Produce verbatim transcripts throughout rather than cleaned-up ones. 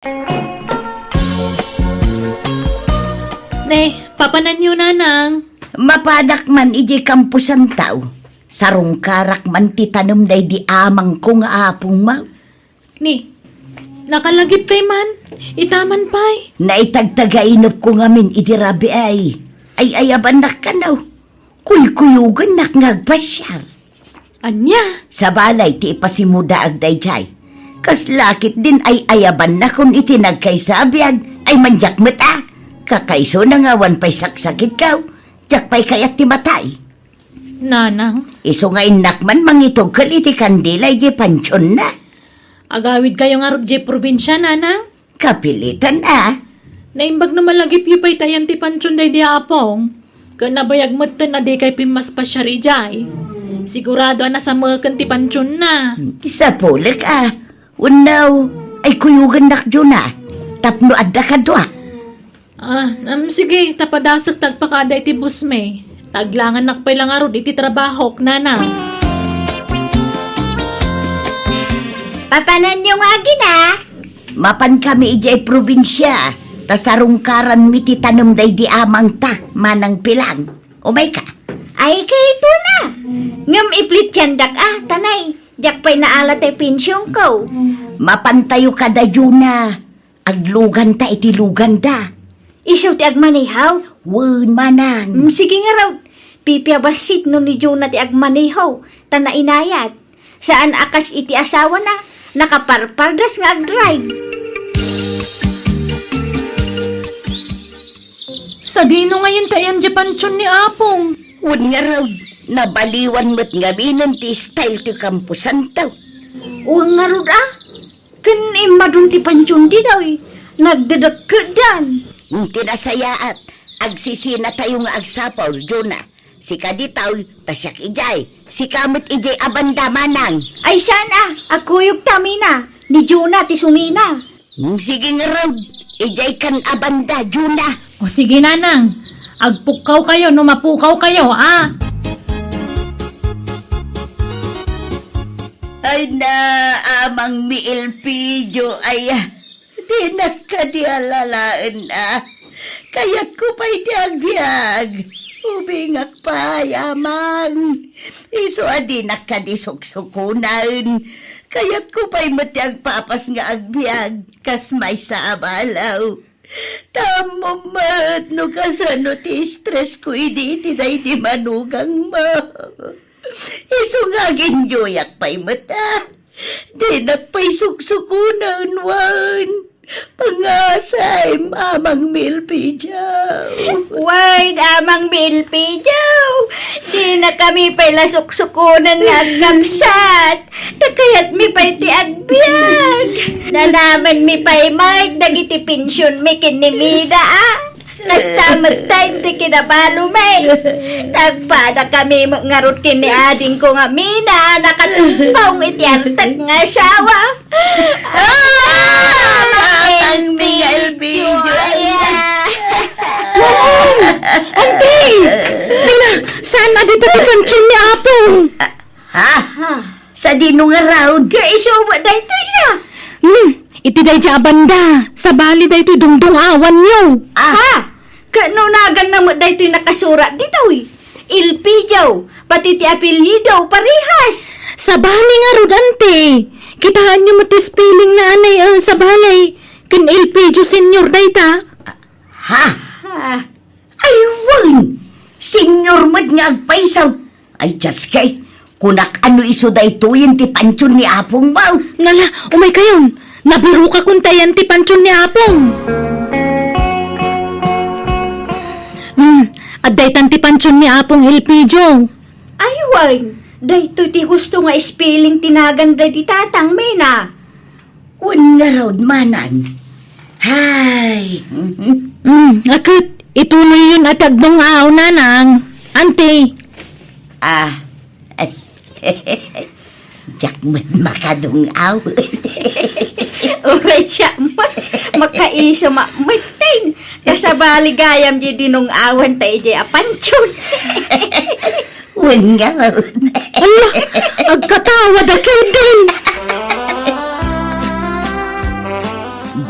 Ne, papananyo, Nanang? Mapanak man iti kamposantaw. Sarungkarak man ti tanem daydi amangko nga apongmo. Ni, nakalagipkay man? Ita man pay? Naitagtagainepko ngamin iti rabii. Ay-ayabannak kano. Kuykuyugennak nga agpasiar. Ania? Sabali ti ipasimudaag daydiay. Kasla ketdin ay-ayabannak iti nagkaysa a biag ay man diak met a. Kakaisuna nga awan pay saksakitko. Diak pay kayat ti matay. Nanang. Isu nga innak man mangitugkel iti kandila iti pantionna. Agawidkayo ngarud iti probinsia, Nanang? Kapilitan a. Naimbag no malagipyo pay ti ayan ti pantion daydi apong. Ken nabayag metten a dikay pimmaspasiar idiay. Sigurado a nasameken ti pantionna. Sapulek a. Wenno, ay kuyogennak Juna. Tapno adda kadua. Ah, um, sige, ta padasek ti agpakada iti busmi. Taglangannak pay la ngarud iti trabahok, Nanang. Papananyo nga agina? Mapankami idiay probinsia, ta sarungkaranmi ti tanem daydi amangta, Manang Pilang. Umayka. Ay, kayatna. Ngem iplitiandak a, tanay. Diak pay naala ti pensionko. Mapantayo kada Juna. Agluganta iti luganda. Isu ti agmaneho? Wen, Manang. Mm, sige ngarud. Pipia bassit no ni Juna ti agmaneho, ta nainayat. Saan a kas iti asawana, nakaparpardas nga agdrive. Sadino ngayen ti ayan diay pantion ni Apong? Wen ngarud, nabaliwan met ngaminen ti style ti kamposanto. Wen ngarud a, ken immadun ti pantion ditoy, nagdedekkedan. Ti nasayaat, agsisinatayo nga agsapul, Juna. Sika ditoy, ta siak idiay. Sika met idiay a banda, Manang. Ay, saan a, agkuyogta, Mina. Ni Juna ti sumina. Hmm, sige ngarud, idiay kan a banda, Juna. O sige, Nanang. Agpukkawkayo no mapukawkayo, a. Ay na, amang mi Elpidio, ay, dinak kadi alalaen a. Kayatko pay ti agbiag. Ubingak pay, amang. Isu a dinak kadi suksukunen. Kayatko pay met ti agpapas nga agbiag, kas maysa a balaw. Ta ammom met no kasano ti stress ko idi iti daydi manugangmo. Isu nga aginjoyak pay met a. Dinak pay suksukunen wen. Pangasam, amang mi Elpidio. Wen, amang mi Elpidio. Dinakami pay la suksukunen nga agkabsat. Ta kayatmi pay ti agbiag. Nanamenmi pay met dagiti pensionmi ken ni Mina a. Kasta met ti kinabalumin. Nagpadakami met ngarud ken ni adingko nga Mina a nakatungpong iti artek nga asawa. Ah! Ang Miguel Video, ay, ah. Wow! Auntie! Mina, saan a dita ti pantion ni Apong? Ha? Ha? Sadino ngarud? Nga isuba daytoy siya. Hmm, iti daydiay a banda, sabali daytoy dungdungawanyo. Ah. Ha? Ket no naganna met daytoy nakasurat ditoy. Elpidio, pati ti apelyido, parehas. Sabali ngarud, ante. Kitaenyo met ti spelling na anay, eh, sabali. Ken Elpidio Senior dayta. Ha? Ha? Ay, wen! Senior met nga agpayso. Ay, Diyos kay, kunak a no isu daytoyen ti pantion ni Apongmo. Nala, umaykayon. Nabirokakon ta ayan ti pantion ni Apong. Hmm, adda itan ti pantion ni Apong Elpidio. Ay, wen, daytoy ti husto nga spelling ti nagan daydi tatang, Mina. Wen ngarud, manang. Hay. Hmm, a ket, ituloyyon a ti agdungaw, nanang. Ante. Ah. Diak met makadungaw. Uray siak met, makaiso met, ting. Kasabali gayam di dinungawan ta idiay a pantion. Wen ngarud. Ala, agkatawa da ketdin.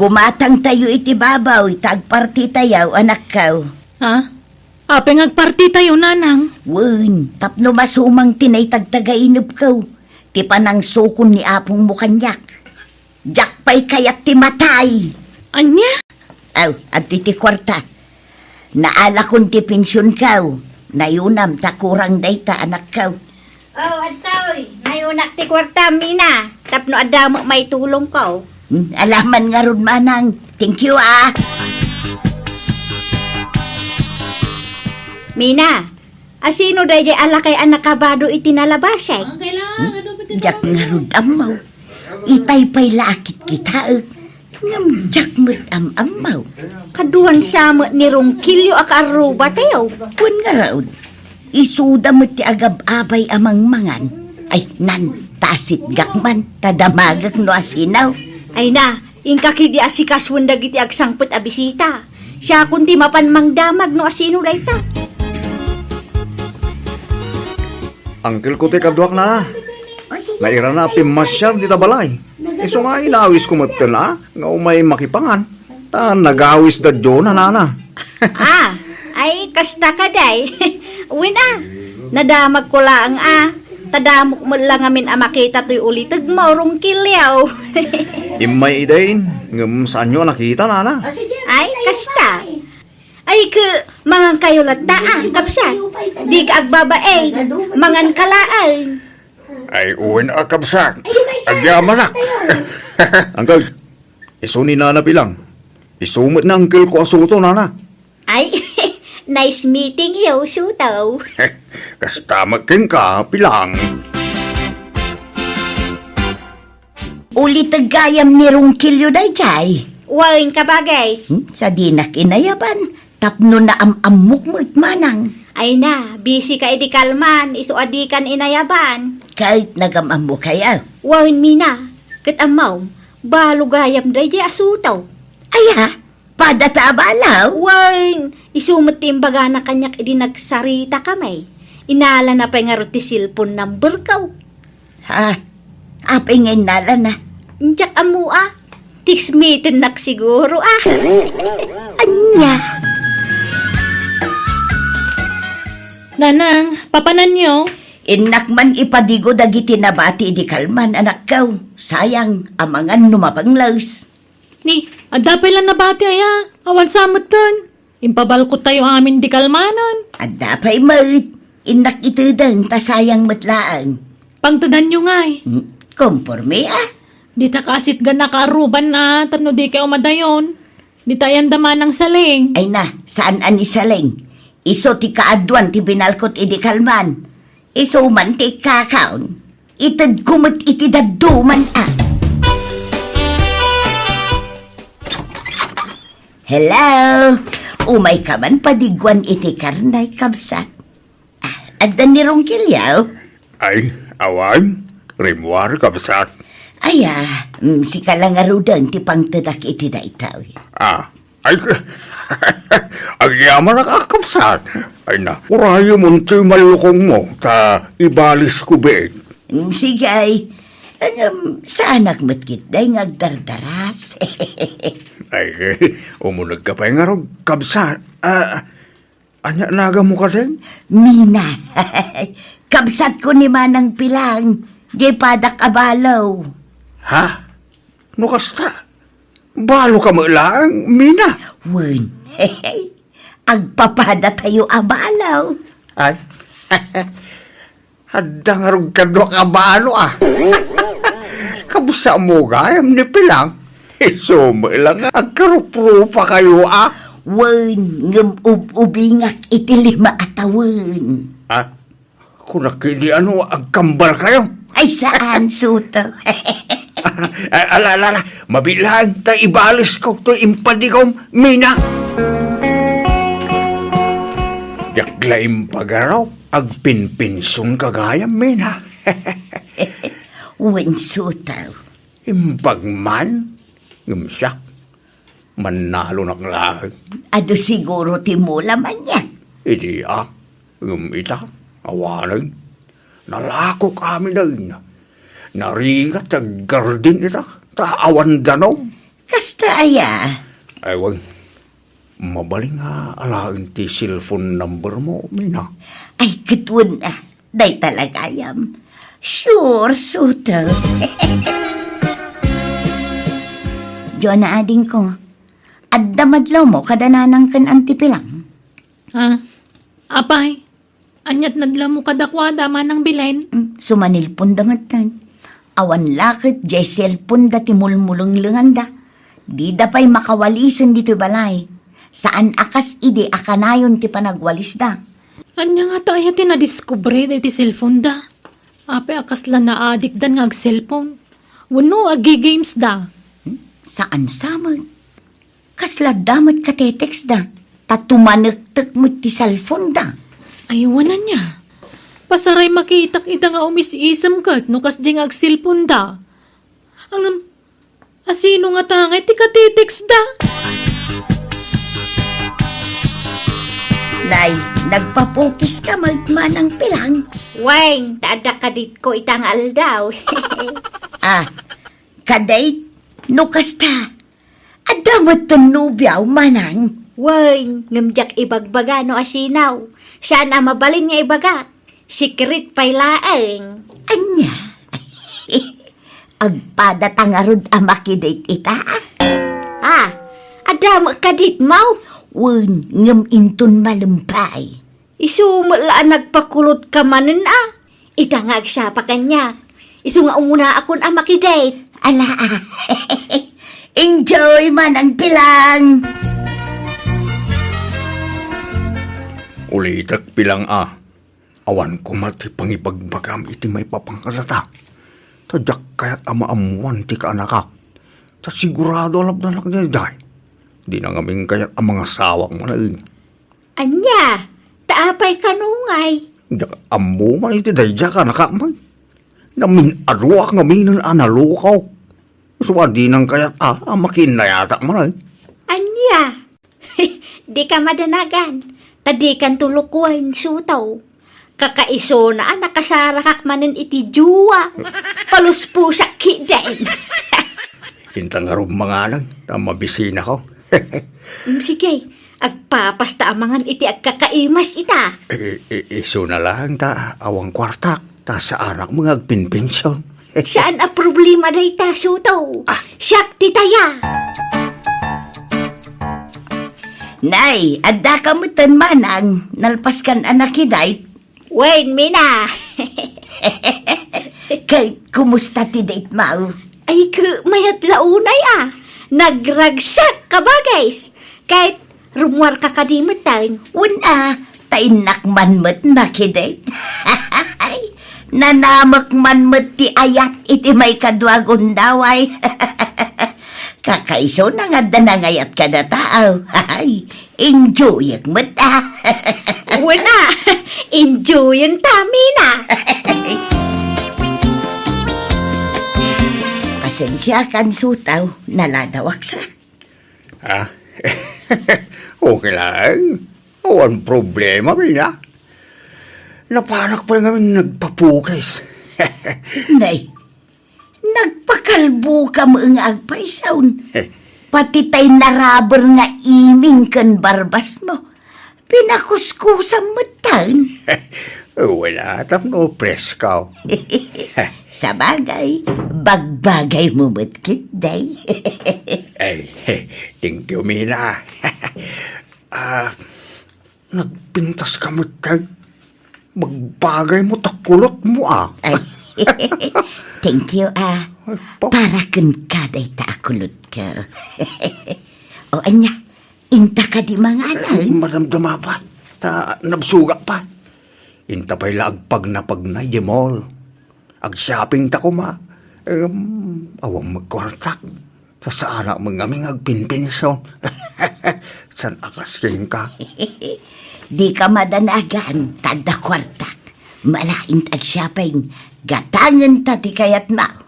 Kumatangtayo iti babaw ita agpartitayo, anakko. Ha? Apay nga agpartitayo, nanang? Wen, tapno masumang ti naitagtagainepko, ti panangsukon ni apongmo kaniak. Diak pay kayat ti matay. Ania? Aw, adtoy ti kuarta. Naalakon ti pensionko. Nayonam ta kurang dayta, anakko. Oh, adtoy. Nayonak ti kuarta, Mina. Tapno adda met maitulongko. Hmm, alaman ngarud, manang. Thank you, ah. Mina, asino daydiay a lakay a nakabado iti nalabasek? Diak ngarud ammo. Itay pay la a kitkitaek. Ngem diak met am-ammo. Kaduan sa met ni Ronquillo a kaarrubatayo. Wen ngarud, isuda met ti agab-abay a mangmangan. Ay, nan, ta asitgak man, ta damagek no asino. Ay na, inka ketdi asikasuen dagiti agsangpet a bisita. Siakon ti mapan mangdamag no asino dayta. Angkelko ti kaduak, nana. Nairana a pimmasiar dita balay. Isu nga inawisko metten a nga umay makipangan. Ta nagawisda Diona, nana. Ah, ay, kasta kadi. Wen a, nadamagko laeng a. Ta damok met la ngamin a makita toy ulitegmo, Ronquillo. Immay idin, ngem saanyo a nakita, nana? Ay, kasta. Ay, ke, mangankayo latta, ah, kabsat. Dika agbabain, manganka laeng. Ay, wen a, kabsat. Agyamanak. Angkel, isu ni Nana Pilang. Isu met ni angkelko a Suto, nana. Ay, nice meeting you, Suto. Kasta met kenka, Pilang. Uliteg gayam ni Ronquillo daydiay. Wen, kabagis. Hmm, sadinak inayaban. Tapno naam-ammok met manang. Ay na, busy ka idi kalman, isu a dikan inayaban. Ket nagam-ammo kaya? Wen, Mina, ket ammom, balo gayam daydiay a Suto. Aya, pada ta a balo? Wen, isu met ti imbagana kaniak idi nagsarita kami. Inalana pay ngarud ti cellphone number ko. Ha? Apay nga innalana? Diak ammo a. Text-meten-nak siguro a. Ania? Nanang, papananyo? Innak man ipadigo dagiti nabati idi kalman, anakko. Sayang, amangan no mapangles. Ni, adda pay la nabati aya? Awan sa metten. Impabalkottayo amin di kalmanen. Adda pay met. Innak itedeng ta sayang met laeng. Pangtedanyo ngay. Hmm, komporme a. Dita kaasitgan a kaarruban a tapno dikay umadayon. Dita ayan da manang Saling. Ay na, saan a ni Saling? Isu ti kaaduan ti binalkot idi kalman. Isu man ti kakaon. Itedko met iti dadduma a. Hello? Umayka man padiguan iti karne, kabsat. Ah, adda ni Ronquillo? Ay, awan. Rimmuar, kabsat. Aya, mm, sika la ngaruden ti pangtedak iti daytoy. Ah, ay, agyamanak a, kabsat. Ay na, urayem untoy mallukongmo, ta ibalisko biit. Mm, sige. Ngem, saanak met ketdi nga agdardaras. Ay, umunegka pay ngarud, kabsat. Ah, ania naganmo kadin? Mina. Kabsatko ni Manang Pilang, diay padak a balo. Ha? No kasta, baloka met laeng, Mina? Wen. Agpapadatayo a balo. Ay. Adda ngarud kaduak a balo a. Kabsatmo gayam ni Pilang. Isu met la nga agkaruprupakayo a. Wen, ngem ub-ubingak iti lima a tawen. Ah, kunak idi ano, agkambalkayo? Ay, saan, Suto? Ay, ala, ala, ala. Mabiit laeng ta ibalisko toy impadigom, Mina. Diak la impagaraw, agpinpensionka gayam, Mina. Wen, Suto. Imbag man, ngem siak, mannalonak laeng. Adu siguro ti mula man yan. Idi a, ngem ita, awanen. Nalakok amin dayna. Narigat ti aggardin ita, ta awan danum. Kasta aya? Ay, wen. Mabalin nga alaen ti cellphone number mo, Mina. Ay, ket wen, ah. Dayta la gayam. Sure, Suto. Jonah, adingko. Adda madlawmo kada nanang ken Auntie Pilang? Ah, apay, aniat nadlawmo kadakuada, Manang Belen? Mm, sumanilpon da metten. Awan la ket diay cellphone da ti mulmulenglenganda. Dida pay makawalisen ditoy balay. Saan a kas idi a kanayon ti panagwalisda. Ania ngata aya ti nadiskubre daytoy cellphone da? Apay a kasla naadikdan nga ag-cellphone? Wenno agi-games da? Hmm? Saan sa met? Kasla da met katetext da, ta tumanektek met ti cellphone da. Ay, wen ania. Pasaray makitak ida nga umis-isem ket no kasdi nga ag-cellphone da. Ngem, asino ngata ngay ti katetext da? Nay, nagpapukis ka met, Manang Pilang? Wen, ta adda kaditko ita nga aldaw. Ah, kadate? No kasta, adda metten nobiaw, Manang? Wen, ngem diak ibagbaga no asino. Saan a mabalin nga ibagak. Secret pay laeng. Ania? Agpadata ngarud a makidate ita? Ah, adda met kaditmo? Wen, ngem inton malem pay. Isu met la a nagpakulot ka manen a. Ita nga agsapa kaniak. Isu nga umunaakon a makidate. Ala, ah. Enjoy, Manang Pilang. Ulitek, Pilang, a. Awan koma ti pangibagbagam iti maipapan kadata. Ta diak kayat a maammoan ti kaanakak. Ta sigurado a labdanak daydiay. Dina ngamin kayat a mangasawak manen. Ania? Ta apay kano ngay? Diak ammo man iti daydiay a kaanakak man. Namin-aduak ngaminen a naloko. Isu a dinak kayat a, a makiinnayatak manen. Ania? Dika madanagan. Ta dikanto lokoen, Suto. Kakaisuna a nakasarakak manen iti jowa. Palusposak ketdin. Inta ngarud mangan, ta mabisinako. Mm, sige, agpapasta a mangan iti agkakaimas ita. I-, i-, isuna laeng ta awan kuartak, ta saanak met nga agpinpension. Saan a problema dayta, Suto. Ah. Siak ti taya. Nay, adda ka metten, Manang, nalpaskan a nakidate? Wen, Mina. Ket kumusta ti date mo? Ay, ket mayat la unay a. Nagragsak, kabagis. Ket rummuarka kadi metten. Wen a, ta innak man met makidate. Nanamek man met ti ayat iti maikadua a gundaway. Kakaisuna nga adda nangayat kadata, aw. Ay, enjoyek met, ah. Wen a, enjoyen ta, Mina. Pasensiakan, Suto, naladawak sa. Ah? Okay lang. Awan problema, Mina. Napanak pay ngamin nagpapukis. Nay, nagpakalbo ka met nga agpaysaw. Pati tay naraber nga iming ken barbas mo, pinakuskusam metten. Wala, tapno presko. Sabagay, bagbagay mo met ketdi. Ay, thank you, Mina. Ah, nagpintas ka met, tay. Bagbagay mo ta kulot mo, ah. Ay, thank you, ah. Ay, pa- Para kenka dayta a kulot ko. O, ania, inta kadi mangan? Ay, maramdama pa. Ta nabsugak pa. Inta pay la agpagnapagna idiay mall. Ag-shopping ta koma. Em, awan met kuartak. Ta saanak met ngamin nga agpinpension. Saan a kas kenka? Dika madanagan, ta adda kuartak. Malain ta ag-shopping. Gatangen ta ti kayatmo.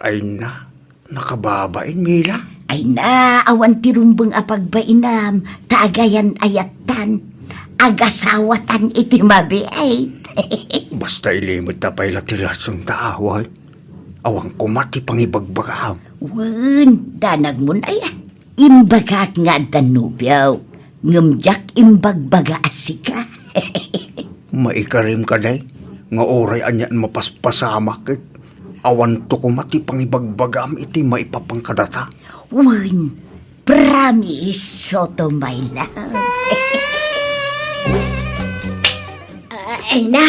Ay na, nakababain, Mina. Ay na, awan ti rumbeng a pagbainam, ta agayan ayattan. Agasawatan iti mabiit. Basta ilimedta pay la ti rason ta awan. Awan koma ti pangibagbagaam. Wen, danagmon aya. Imbagak nga adda nobio, ngem diak imbagbaga a sika. Maikarim kadi nga uray anian mapaspasamak ket awanto koma ti pangibagbagaam iti maipapan kadata. Wen, promise, Soto, my love. Ay na.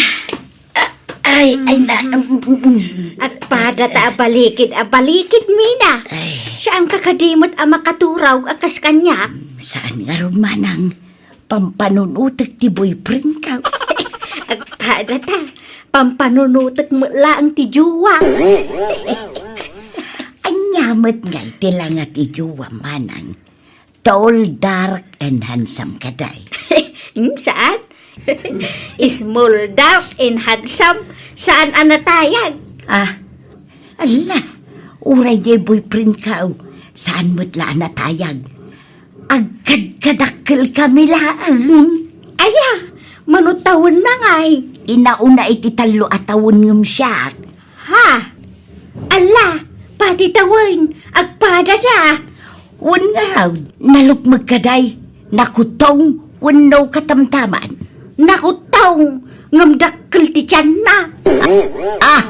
Ay, ay na. Agpada ta a balikid, a balikid, Mina. Ay. Saan ka kadi met a makaturaw a kas kaniak? Saan ngarud, manang? Pampanunutek ti boyfriend ka. Agpada ta, pampanunutek met laeng ti jowa. Ania met ngay ti langa ti jowa, manang? Tall, dark, and handsome kadi. Hmm, saan? Small, dark, and handsome, saan a natayag? Ah, ala, uray diay boyfriend ka, saan met la a natayag? Agkadkadakkel kami laeng. Aya, mano tawen na ngay? Inauna iti tallo a tawen ngem siak. Ha? Alla, pati tawen, agpadada. Wen ngarud, nalukmeg kadi, nakutong wenno katamtaman? Nakutong, ngem dakkel ti tianna. Ah,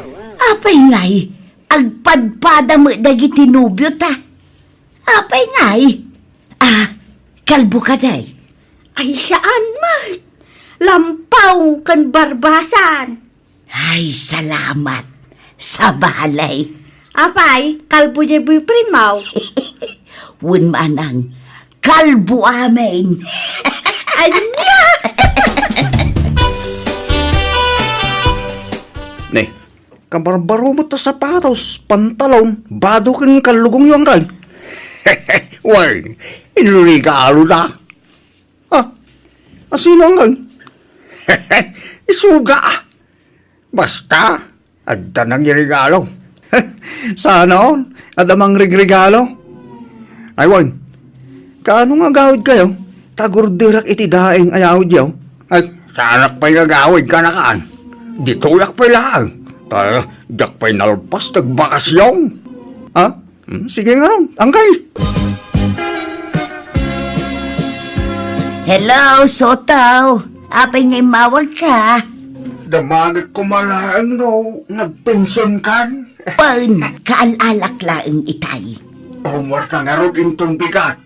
apay ngay, agpadpada met dagiti nobiota. Apay ngay? Ah, kalbo kadi? Ay, saan met. Lampaw ken barbasan. Ay, salamat. Sabali. Apay, kalbo diay boyfriend mo? Wen manang, kalbo amin. Ania? Ne, kabarbaro met ta sapatos, pantalon, bado ken kallugongyo, anggan. Wen, inregalo na. Ah, asino, anggan? Isuga. Basta, adda nangiregalo. Saan, adda mangregregalo. Ay, wen, kaano nga agawidkayo? Tagurderak iti daing a yawidyo. Ay, saanak pay nga agawid, kanakan. Ditoyak pay laeng. Ta, diak pay nalpas ti agbakasyon. Ha? Hmm, sige nga, angkel. Hello, Soto. Apay nga immawag ka? Damagek koma laeng no nagpension kan. Wen, kaal-alak laeng itay. Umwarta ngarud inton bigat.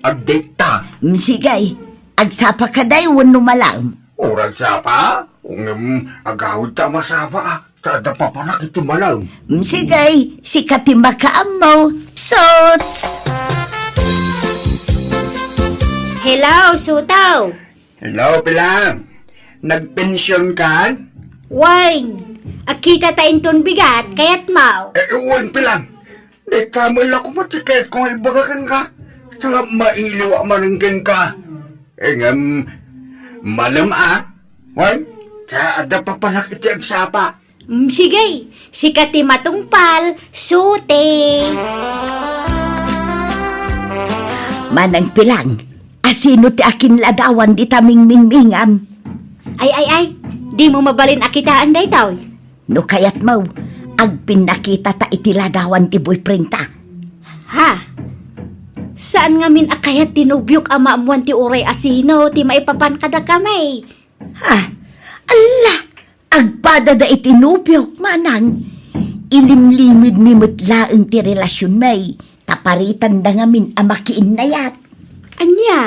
Update ta. Mm, sige. Agsapa kadi wenno malaem? Uray agsapa? Ngem, agawid ta a masapa, a. Ta adda papanak iti malaem. Mm, sige, sika ti makaammo. Sots! Hello, Soto! Hello, Pilang. Nagpension kan? Wen, agkita ta inton bigat, kayatmo? Eh, wen, Pilang. Dayta met la koma ti kayatko nga ibaga kenka. Ta mailiwak manen kenka. Eh, ngem, malem a. Wen, ta adda papanak iti agsapa. Mm, sige, sika ti matungpal, Soto. Manang Pilang, asino ti akinladawan dita mingmingmingam? Ay, ay, ay, dimo mabalin a kitaen daytoy? No kayatmo, agpinnakita ta iti ladawan ti boyfriend ta. Ha? Saan ngamin a kayat ti nobiok a maammuan ti uray asino ti maipapan kadakami? Ha? Alla! Agpadada iti nobiok, manang. Ilimlimedmi met laeng ti relasionmi, ta paritanda ngamin a makiinnayat. Ania?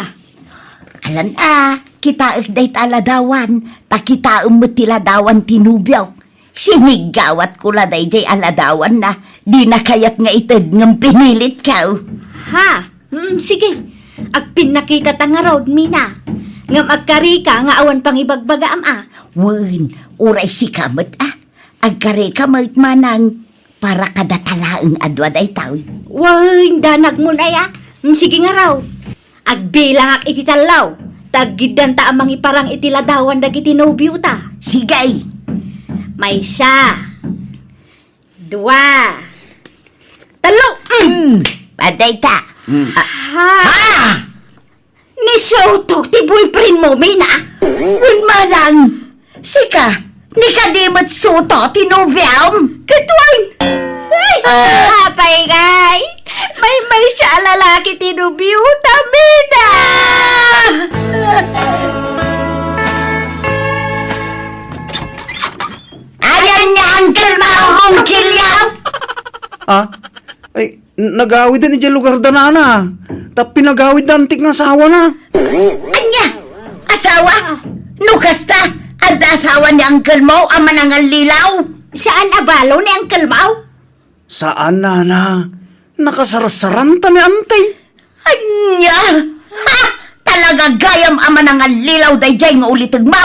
Alan a, kitaek dayta a ladawan, ta kitaem met ti ladawan ti nobiok. Siniggawatko la daydiay a ladawanna, dina kayat nga ited ngem pinilitko. Ha? Mm, sige. Agpinnakita ta ngarud, Mina. Ngem agkarika nga awan pangibagbagaam a. Wen, uray sika met a. Agkarika met manang. Para kadata laeng a dua daytoy. Wen, danagmon aya. Mm, sige ngarud. Agbilangak iti tallo. Ta aggiddanta a mangiparang iti ladawan dagiti nobiota. Sige. Maysa. Dua. Tallo. Mm. Mm, adda ita. Mm. Ah. Ha? Ha? Ni Soto ti boyfriend mo, Mina? Wen manang. Sika, ni kadi met Soto ti nobiam? Ket wen. Apay ngay, maymaysa a lalaki ti nobiota, Mina! Ayan nga uncle mo, Uncle Yaw! Ah? Ay, n-, nagawiden idiay lugar da nana. Ta pinagawid da antik nga asawana. Ania? Asawa? No kasta, adda asawa ni uncle mo a manangallilaw? Saan a balo ni uncle mo? Saan, nana. Nakasarsaranta ni anti. Ania? Ha? Talaga gayam a manangallilaw daydiay nga ulitegmo?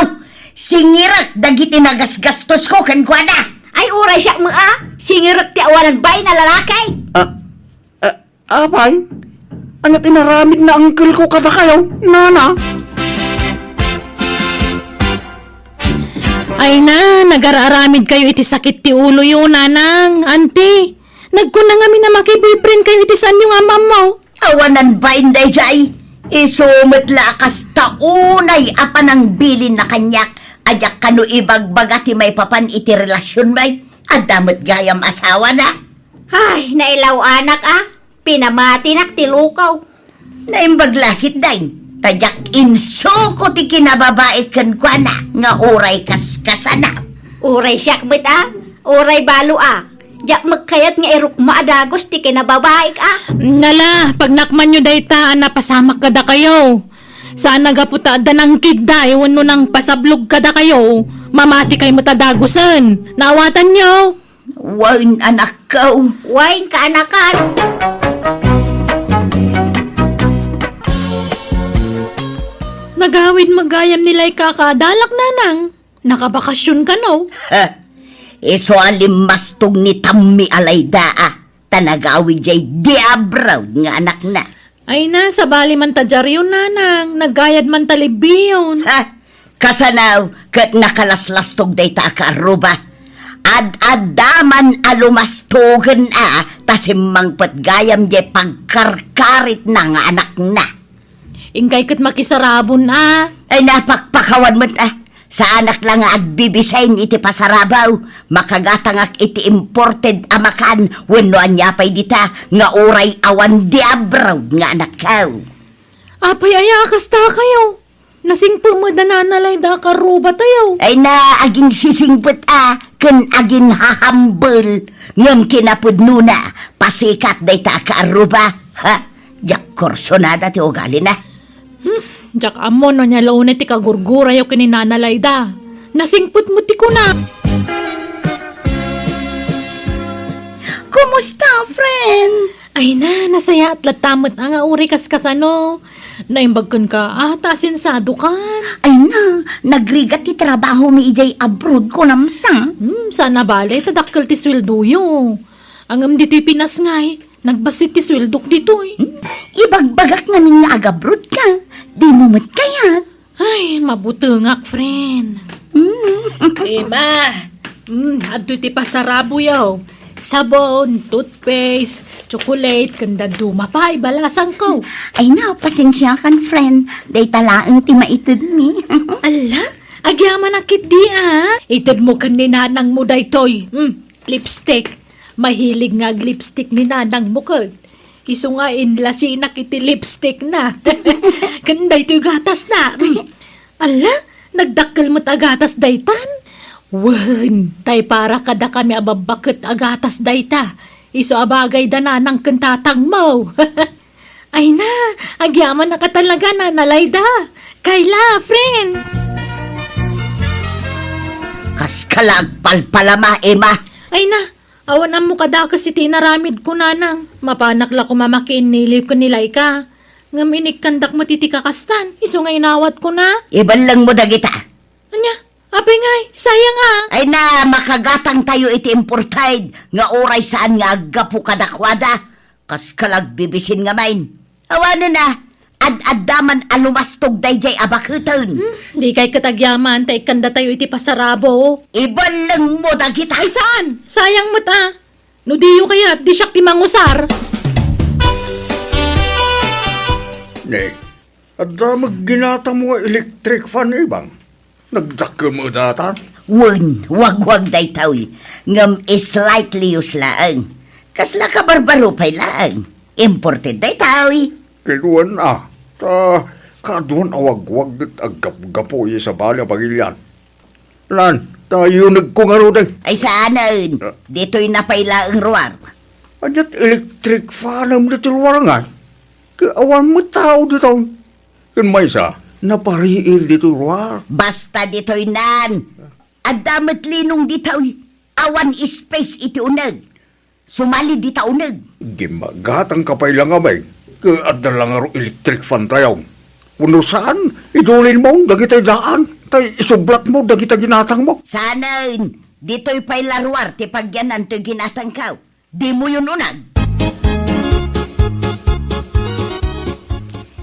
Singirek dagiti nagasgastosko kenkuana. Ay, uray siak met a. Singirek ti awanan bain a lalaki. Ah, ah, apay? Ania ti inaramid na uncle ko kadakayo, nana? Ay na, nagar-aramid kayo iti sakit ti ulo yo, nanang, anti. Nagkuna ngamin a maki-boyfriend kayo iti saanyo nga am-ammo. Awanan bain daydiay. Isu met la a kasta unay a panangbilinna kaniak a diak kano ibagbaga ti maipapan iti relasionmi. Adda met gayam asawana. Ay, nailaw anak a. Pinamatinak ti lukaw. Naimbag la ketdin, ta diak insuko ti kinababaik kenkuana nga uray kaskasana. Uray siak met a, uray balo a. Diak met kayat nga irukma a dagus ti kinababaik a. Nala, pagnakmanyo dayta a napasamak kadakayo. Saan a gapu ta adda nangkidday wenno nangpasablog kadakayo, mamati kay met a dagusen. Naawatanyo? Wen, anakko. Wen, kaanakan. Nagawid met gayam ni Laika a kaadalak, nanang. Nakabakasyon kano? Ha? Isu a limmastog ni Tammi a Layda a, ta nagawid jay diabroad nga anakna. Ay na, sabali man ta diaryon, nanang. Naggayad man ta libbiyon. Ha? Kasano ket nakalaslastog dayta a kaarruba? Ad-adda man a lumastogen a ta simmangpet gayam jay pagkarkaritna nga anakna. Inkay ket makisarabon a. Ay, napakpakawan met a. Saanak la nga agbibisay iti pasarabaw. Makagatangak iti imported a makan wenno ania pay dita nga uray awan diabroad nga anakko. Apay aya a kasta kayo? Nasingpet met da Nana Layda a karrubatayo. Ay na, aginsisingpet a ken aginhahambel ngem kinapudnona, pasikat dayta a kaarruba. Ha? Diak kursunada ti ugalina. Hmm, diak ammo no ania la unay ti kagurgurayo ken ni Nana Layda. Nasingpet met ti kuna. Kumusta, friend? Ay na, nasayaat latta met a nga uray kaskasano. Naimbag kenka a ta asensiadokan. Ay na, nagrigat ti trabahomi idiay abroad, kunam sa. Hmm, saan a bale ta dakkel ti sueldoyo. Ngem ditoy Pinas ngay, nagbassit ti sueldok ditoy. Hmm? Ibagbagak ngamin nga agabroad ka. Dimo met kayat. Ay, mabutengak, friend. Mm. Ima, mm, adtoy ti pasaraboyo. Sabon, toothpaste, chocolate, ken dadduma pay balasangko. Ay na, pasensiakan, friend. Dayta laeng ti maitedmi. Alla, agyamanak ketdi a. Itedmo ken ni nanangmo daytoy. Mm, lipstick. Mahilig nga aglipstick ni nanangmo ket. Isu nga inlasinak iti lipstickna. Ken daytoy gatasna. Mm. Alla, nagdakkel met a gatas daytan. Wen, tay para kadakami a babbaket a gatas dayta. Isu a bagay da nanang ken tatangmo. Ay na, agyamanak a talaga, Nana Layda. Kayla, friend. Kaskala agpalpalama, Ima. Ay na, awan ammo kadakes iti inaramidko, nanang. Mapanak la koma makiinniliw ken ni Laika. Ngem inikkandak met iti kakastan, isu nga inawatkona. Ibellengmo dagita. Ania? Apay ngay, sayang a. Ay na, makagatangtayo iti imported nga uray saan nga aggapu kadakuada. Kaskala agbibisin ngamin. Awanen a, ad-adda man a lumastog daydiay a baketen. Hmm, dikay ket agyaman ta ikkandatayo iti pasarabo. Ibellengmo dagita. Ay saan? Sayang met a. No diyo kayat, di siak ti mangusar. Ne, adda met ginatamo nga electric fan, Ibang. Nagdakkel met dayta. Wen, wagwag daytoy, ngem slightly used laeng. Kasla kabarbaro pay laeng. Imported daytoy. Kinuna, ta kaduan a wagwag ket aggapgapu iti sabali a pagilian. Lan, ta yunegko ngaruden. Ay, saanen. Ah. Ditoy na pay laeng ruar. Ania't electric fanem ditoy ruar ngay? Ket awan met tao ditoy. Ken maysa, napariir ditoy ruar. Basta ditoy nan. Adda met linong ditoy. Awan space iti uneg. Sumali dita uneg. Gimmagatangka pay la ngamin. Ket adda la ngarud electric fan tayo. Wenno saan, idulinmo dagiti daan, tay isublakmo dagiti ginatangmo. Saanen, ditoy pay la ruar ti pagyanan toy ginatangko. Dimoyon uneg.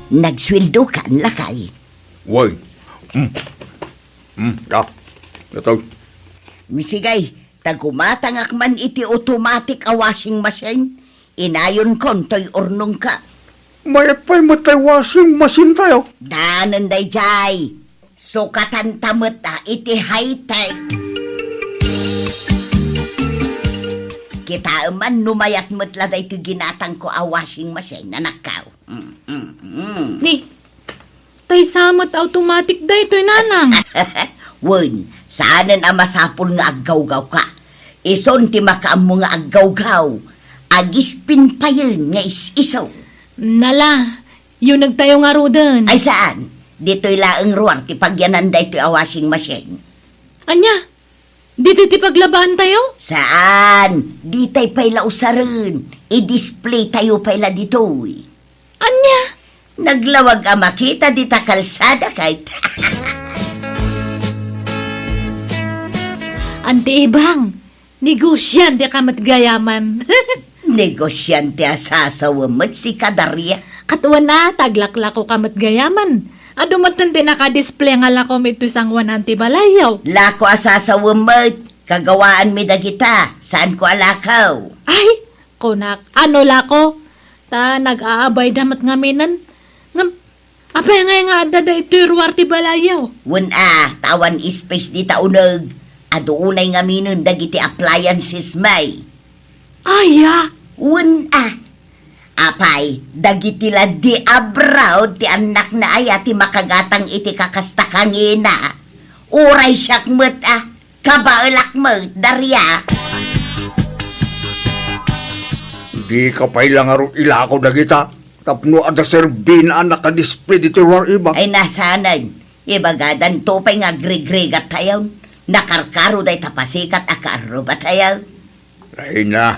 Nagsueldokan, lakay? Wen. Hmm. Hmm, da. Datoy. Wen, sige, ta gumatangak man iti automatic a washing machine, inayonkon toy urnongko. Mayat pay met tay washing machine tayo. Danen dayjay. Sukatanta met a iti high-tech. Kitaem man no mayat met la daytoy ginatangko a washing machine, anakko. Mm, mm, mm. Ni, tay sa met automatic daytoy, nanang. Wen, saanen a masapul nga aggawgawka. Isun ti makaammo nga aggawgaw. Agispin payen nga is-iso. Nala, yunegtayo ngaruden. Ay, saan? Ditoy laeng ruar ti pagyanan daytoy a washing machine. Ania? Ditoy ti paglabaantayo? Saan? Ditay pay la usaren. I-display tayo pay la ditoy. Ania? Naglawag a makita dita kalsada kayta. Anti Ibang, negosiante ka met gayaman. Negosiante a sasawem met sika, Daria. Ket wen a, ta aglaklakoka met gayaman. Adu metten ti naka-display nga lakom iti sangoanan ti balayyo. Lako a sasawem met, kagawaanmi dagita, saanko a lako. Ay, kunak, ano lako? Ta nag-aabayda met ngaminen. Ngem, apay ngay nga adda daytoy ruar ti balayyo? Wen a, ta awan space dita uneg. Adu unay ngaminen dagiti appliances mi. Aya? Wen a. Apay, dagiti la di abroad ti annakna aya ti makagatang iti kakasta kangina. Uray siak met a, kabaelak met, Daria. Dika pay la ngarud ilako dagita, tapno adda serbina a naka-display ditoy ruar, Ibang. Ay, na saanen. Ibagadanto pay nga agrigrigat tayon. Nakarkaro dayta pasikat a kaarrubatayo. Ay na,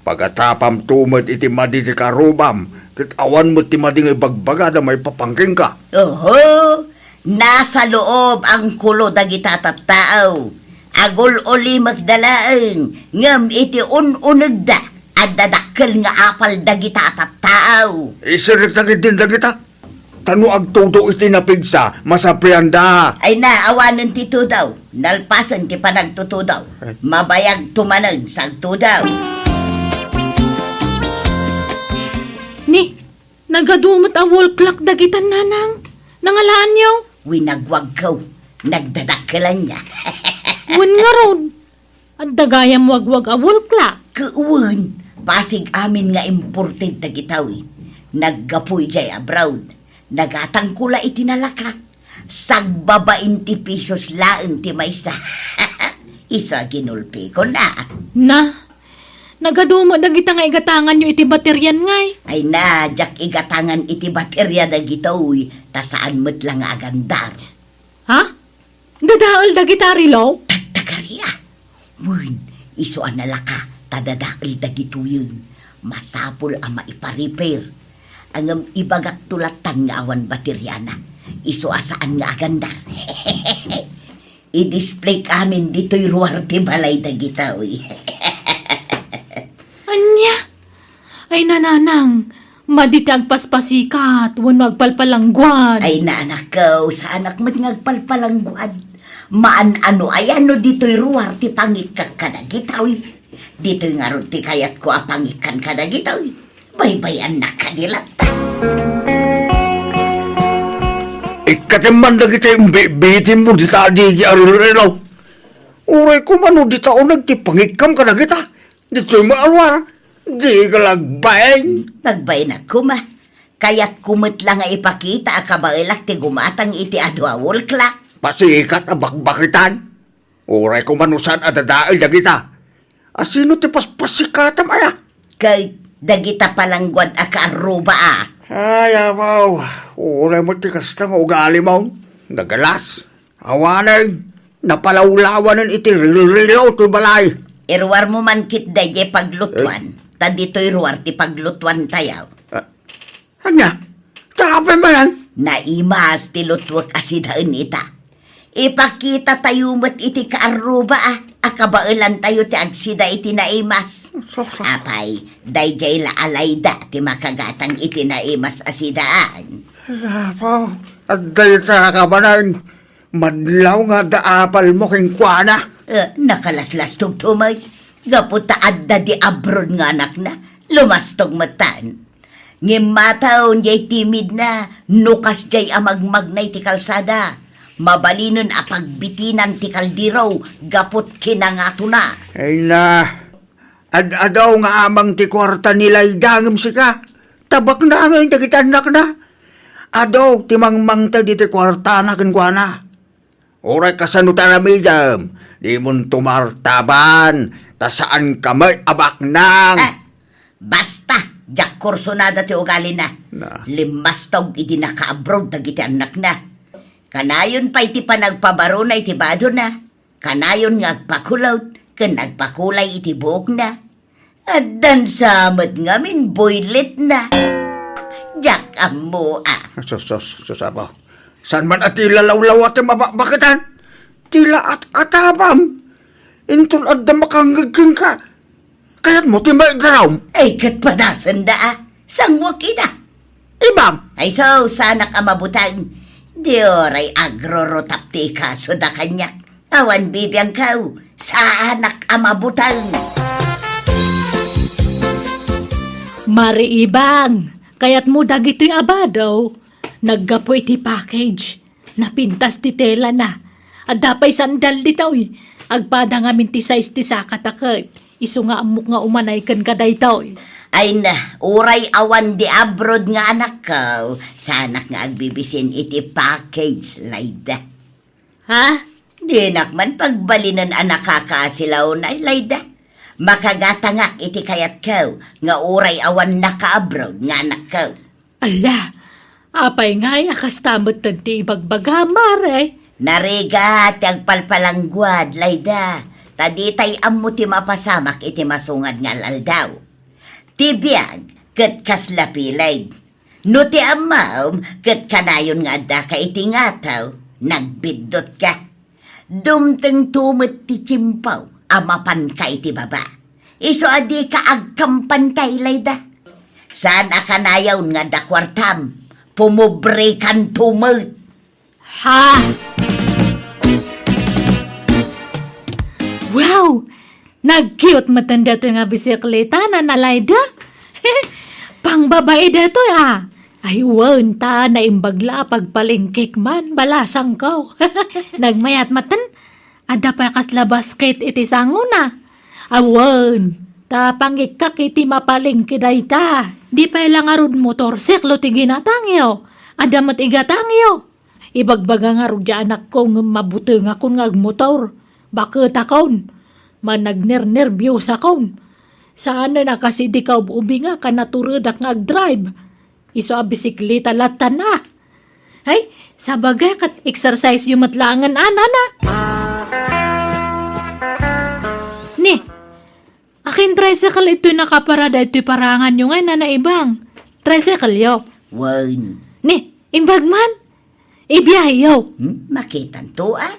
pagatapamto met iti madi ti kaarrubam, ket awan met ti madi nga ibagbagada maipapan kenka. Oho, nasa loob angkulo dagita tattao. Agul-ulimekda laeng, ngem iti un-unegda, adda dakkel nga apal dagita tattao. Isirrekta ketdin dagita. Ta no agtudo iti napigsa, masaplianda. Ay na, awanen ti tudo. Nalpasen ti panagtutudo. Ay. Mabayagto manen sa agtudo. Ni, nagadu met a wall clock dagitan, nanang. Nangalaanyo? Winagwagko. Nagdadakkelanna. Wen ngarud. Adda gayam wagwag a wall clock. Ket wen, basig amin nga imported dagitoy. Naggapu idiay abroad. Nagatangko la iti nalaka. Sagbabain ti pesos laeng ti maysa. Isu a ginulpikon a. Na, nagadu met dagita nga igatanganyo iti baterian ngay. Ay na, diak igatangan iti bateria dagitoy, ta saan met la nga agandar. Ha? Dadael dagita, Rilo? Tagtagari a. Wen, isu a nalaka, ta dadael dagitoyen. Masapul a maiparipir. Ngem ibagakto lattan nga awan bateriana. Isu a saan nga agandar. I-display amin ditoy ruar ti balay dagitoy. Ania? Ay, nanang, madi ti agpaspasikat wenno agpalpalangguad. Ay, nanakko, saanak met nga agpalpalangguad. Maan-ano aya no ditoy ruar ti pangikkak kadagitoy. Ditoy ngarud ti kayatko a pangikkan kadagitoy. Baybay-annak kadi latta. Ikkatem man dagiti imbibitinmo dita adigi a rilrilo. Uray koma no dita uneg ti pangikkam kadagita. Ditoy maaluar. Di ka lagbain. Nagbain a koma. Kayatko met la nga ipakita a kabaelak ti gumatang iti adu a walk la. Pasikat a bakbakitan. Uray koma no saan a dadael dagita. A sino ti paspasikatam aya? Ket dagita palangguad a kaarruba a. Ay, abaw. Uray met ti kasta nga ugalim. Nagalas. Awanen, napalawlawanen iti rilrilo ti balay. Iruarmo man ket daydiay paglutuan, eh? Ta ditoy ruar ti paglutuantayo. Ah, ania? Ta apay manen? Naimas ti lutuek a sidaen ita. Ipakitatayo met iti kaarruba a, a kabaelantayo ti agsida iti naimas. Sus, sus. Apay, daydiay la a Layda ti makagatang iti naimas a sidaan. Apo, adda ita ka manen. Madlaw nga adda apalmo kenkuana. Eh, nakalaslastog to, may. Gapu ta adda di abroad nga anakna, lumastog metten. Ngem mataw diay timidna, no kasdiay a magmagna iti kalsada. Mabalinen a pagbitinan ti kaldero, gaput kinangatona. Ay na, ad-adaw nga amang ti kuarta ni Layda ngem sika. Tabakna ngay dagiti annakna. Adu ti mangmangted iti kuartana kenkuana. Uray kasano ti aramidem, dimon tumartaban, ta saanka met a baknang. Ah, basta, diak kursonada ti ugalina. Na. Limmastog idi nakaabroad dagiti annakna. Kanayon pay ti panagpabarona iti badona. Kanayon nga agpakulot ken agpakulay iti buokna. Addan sa met ngamin boyletna. Diak ammo a. Sus, sus, sus, apo. Saan man a ti lalawlawa ti mabakbaketan? Ti la at-atabam. Inton adda makangngeg kenka, kayatmo ti maigaram? Ay, ket padasenda a. Sanguek ida. Ibang. Ay, so, sanak a mabuteng. Di oray agrurutap ti ikaso da kaniak. Awan bibiangkaw, saanak a mabuteng. Mari Ibang, kayatmo dagitoy a bado? Naggapu iti package. Napintas ti telana. Adda pay sandal ditoy. Agpada ngamin ti size ti sakata ket isu nga ammok nga umanay kenka daytoy. Ay na, uray awan di abroad nga anakko, saanak nga agbibisin iti package, Layda. Ha? Dinak man pagbalinen a nakakaasilaw, Layda. Makagatangak iti kayatko nga uray awan nakaabroad nga anakko. Ala, apay ngay a kasta metten ti ibagbaga, Mare? Narigat ti agpalpalangguad, Layda, ta ditay ammo ti mapasamak iti masungad nga al-aldaw. Ti biag ket kasla pileg. No ti ammom, ket kanayon nga addaka iti ngataw, nagbiddotka. Dumtengto met ti tiempo a mapanka iti baba. Isu a dika agkampantay, Layda. Saan a kanayon nga adda kuartam, pumobrekanto met. Ha? Wow! Nag-cute metten datoy nga bisikleta, Nana Layda. Pangbabai datoy, a. Ay, wen, ta naimbag la a pagpalengkek man, balasangko. Nagmayat metten, adda pay kasla basket iti sangona. Awan, ta pangikkak iti mapalengke dayta. Di pay la ngarud motorsiklo ti ginatangyo. Adda met igatangyo. Ibagbaga ngarud ti anakko ngem mabutengakon nga agmotor. Baketakon. Managnernerbiosakon. Saanen a kas idi kaub-ubingak a naturedak nga agdrive. Isu a bisikleta latta na. Ay, sabagay ket exercise-yo met laengen, a, Nana. Ni, akin tricycle itoy nakaparada itoy paraanganyo ngay, Nana Ibang? Tricycle-yo? Wen. Ni, imbag man. Ibiyaheyo. Hmm? Makitanto, a?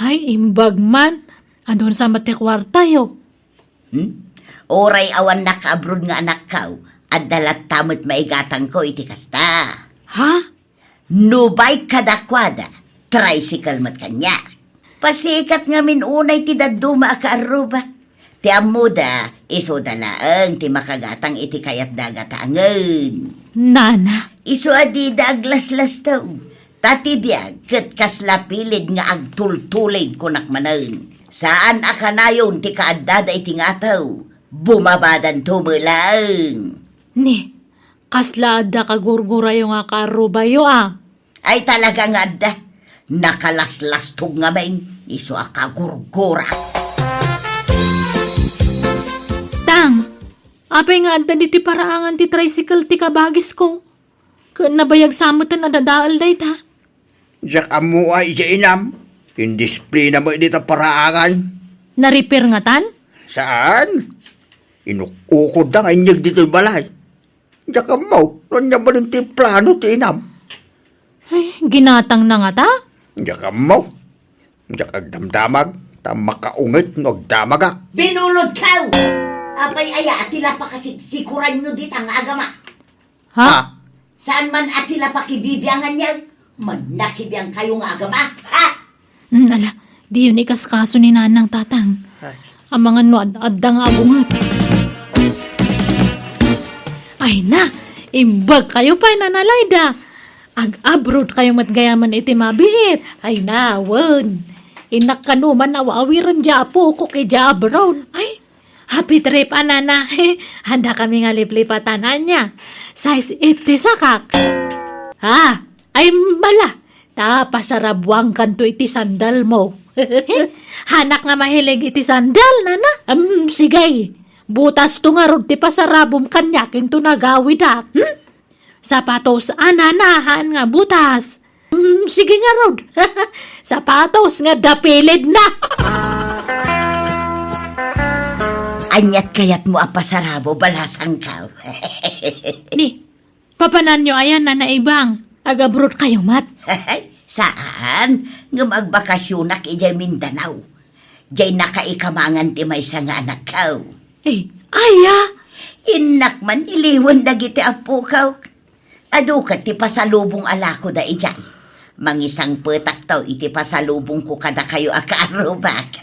Ay, imbag man. Adun sa met ti kuartayo? Hmm? Uray awan nakaabroad nga anakko, adda latta met maigatangko iti kasta. Ha? No bike kadakuada, tricycle met kaniak. Pasikat ngamin unay ti dadduma a kaarruba. Ti ammoda, isuda laeng ti makagatang iti kayatda a gatangen. Nana. Isu a dida aglaslastog. Ta ti biag ket kasla pilid nga agtultulid, kunak manen. Saan a kanayon ti kaaddada iti ngato. Bumabadanto met laeng. Ni, kasla adda kagurgurayo nga kaarrubayo a? Ay, talaga nga adda. Nakalaslastog ngamin, isu a kagurgura. Tang, apay nga adda ditoy paraangan ti tricycle ti kabagisko? Ket nabayag sa metten a dadael dayta. Diak ammo a idiay inam. Indisplina met dita paraangan. Na-repair ngatan? Saan? Inuk-ukodda nga inyeg ditoy balay. Diak ammo no ania manen ti plano ti inam. Ay, ginatangna ngata? Diak ammo. Diak agdamdamag, ta makaunget no agdamagak. Binulodko! Apay aya a ti la pakasiksikuranyo dita nga agama? Ha? Ha? Saan man a ti la pakibibianganyo? Mannakibiangkayo nga agama, ha? Hmm, ala, diyon ikaskaso ni Nanang, Tatang. Ay. Amangan no ad-, adda nga agunget. Ay na, imbagkayo pay, Nana Laida. Ag-abroadkayo met gayamen iti mabiit. Ay na, wen. Innak kano man aw-awiren diay apokok idiay abroad. Ay, happy trip a, Nana. Handakami nga liplipatan ania. Size eight ti sakak. Ah, ay mala. Ta pasarabuangkanto iti sandalmo. Hanak nga mahilig iti sandal, Nana. Am, sige. Butasto ngarud ti pasarabum kaniak inton agawidak. Hmm? Sapatos a, Nana, haan nga butas. Mm, sige ngarud. Sapatos nga dapilid na. Aniat kayatmo a pasarabo, balasangko? Ni, papananyo aya, Nana Ibang? Ag-abroadkayo met? Saan, ngem agbakasyonak idiay Mindanao. Diay nakaikamangan ti maysa nga anakko. Eh, aya? Innak man iliwen dagiti appokok. Adu ket ti pasalubong a lakoda idiay. Mangisangpetakto iti pasalubongko kadakayo a kaarrubak.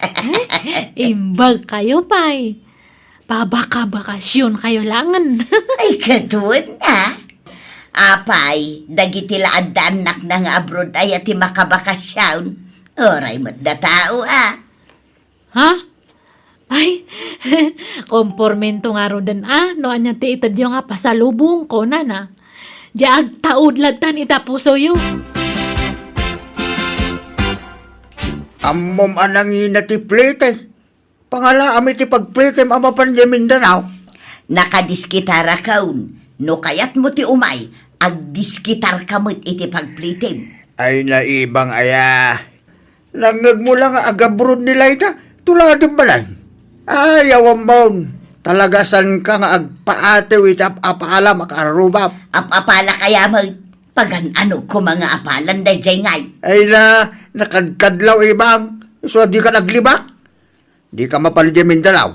Imbagkayo pay. Pabakabakasion kayo langen. Ay, ket wen a. Apay, dagiti la adda annakna nga abroad aya ti makabakasion? Uray met datao a. Ha? Ay, kompormento ngaruden a, no ania ti itedyo nga pasalubong, kunana. Diay agtaud lattan ita pusoyo. Ammom a nangina ti plete. Pangalaam iti pagplitem a mapan diay Mindanao. Nakadiskitarakon. No kayatmo ti umay, agdiskitarka met iti pagplitem. Ay, naibang aya. Nangngegmo la nga agabroad ni Laida, tuladem manen. Ay, awammon. Talaga saanka nga agpaatew iti ap-apalam a kaarrubam. Ap-apalak aya met? Pagan-anog koma nga apalan daydiay ngay. Ay na, nakadkadlaw, Ibang. Isu a dika naglibak. Dika mapan idiay Mindanao.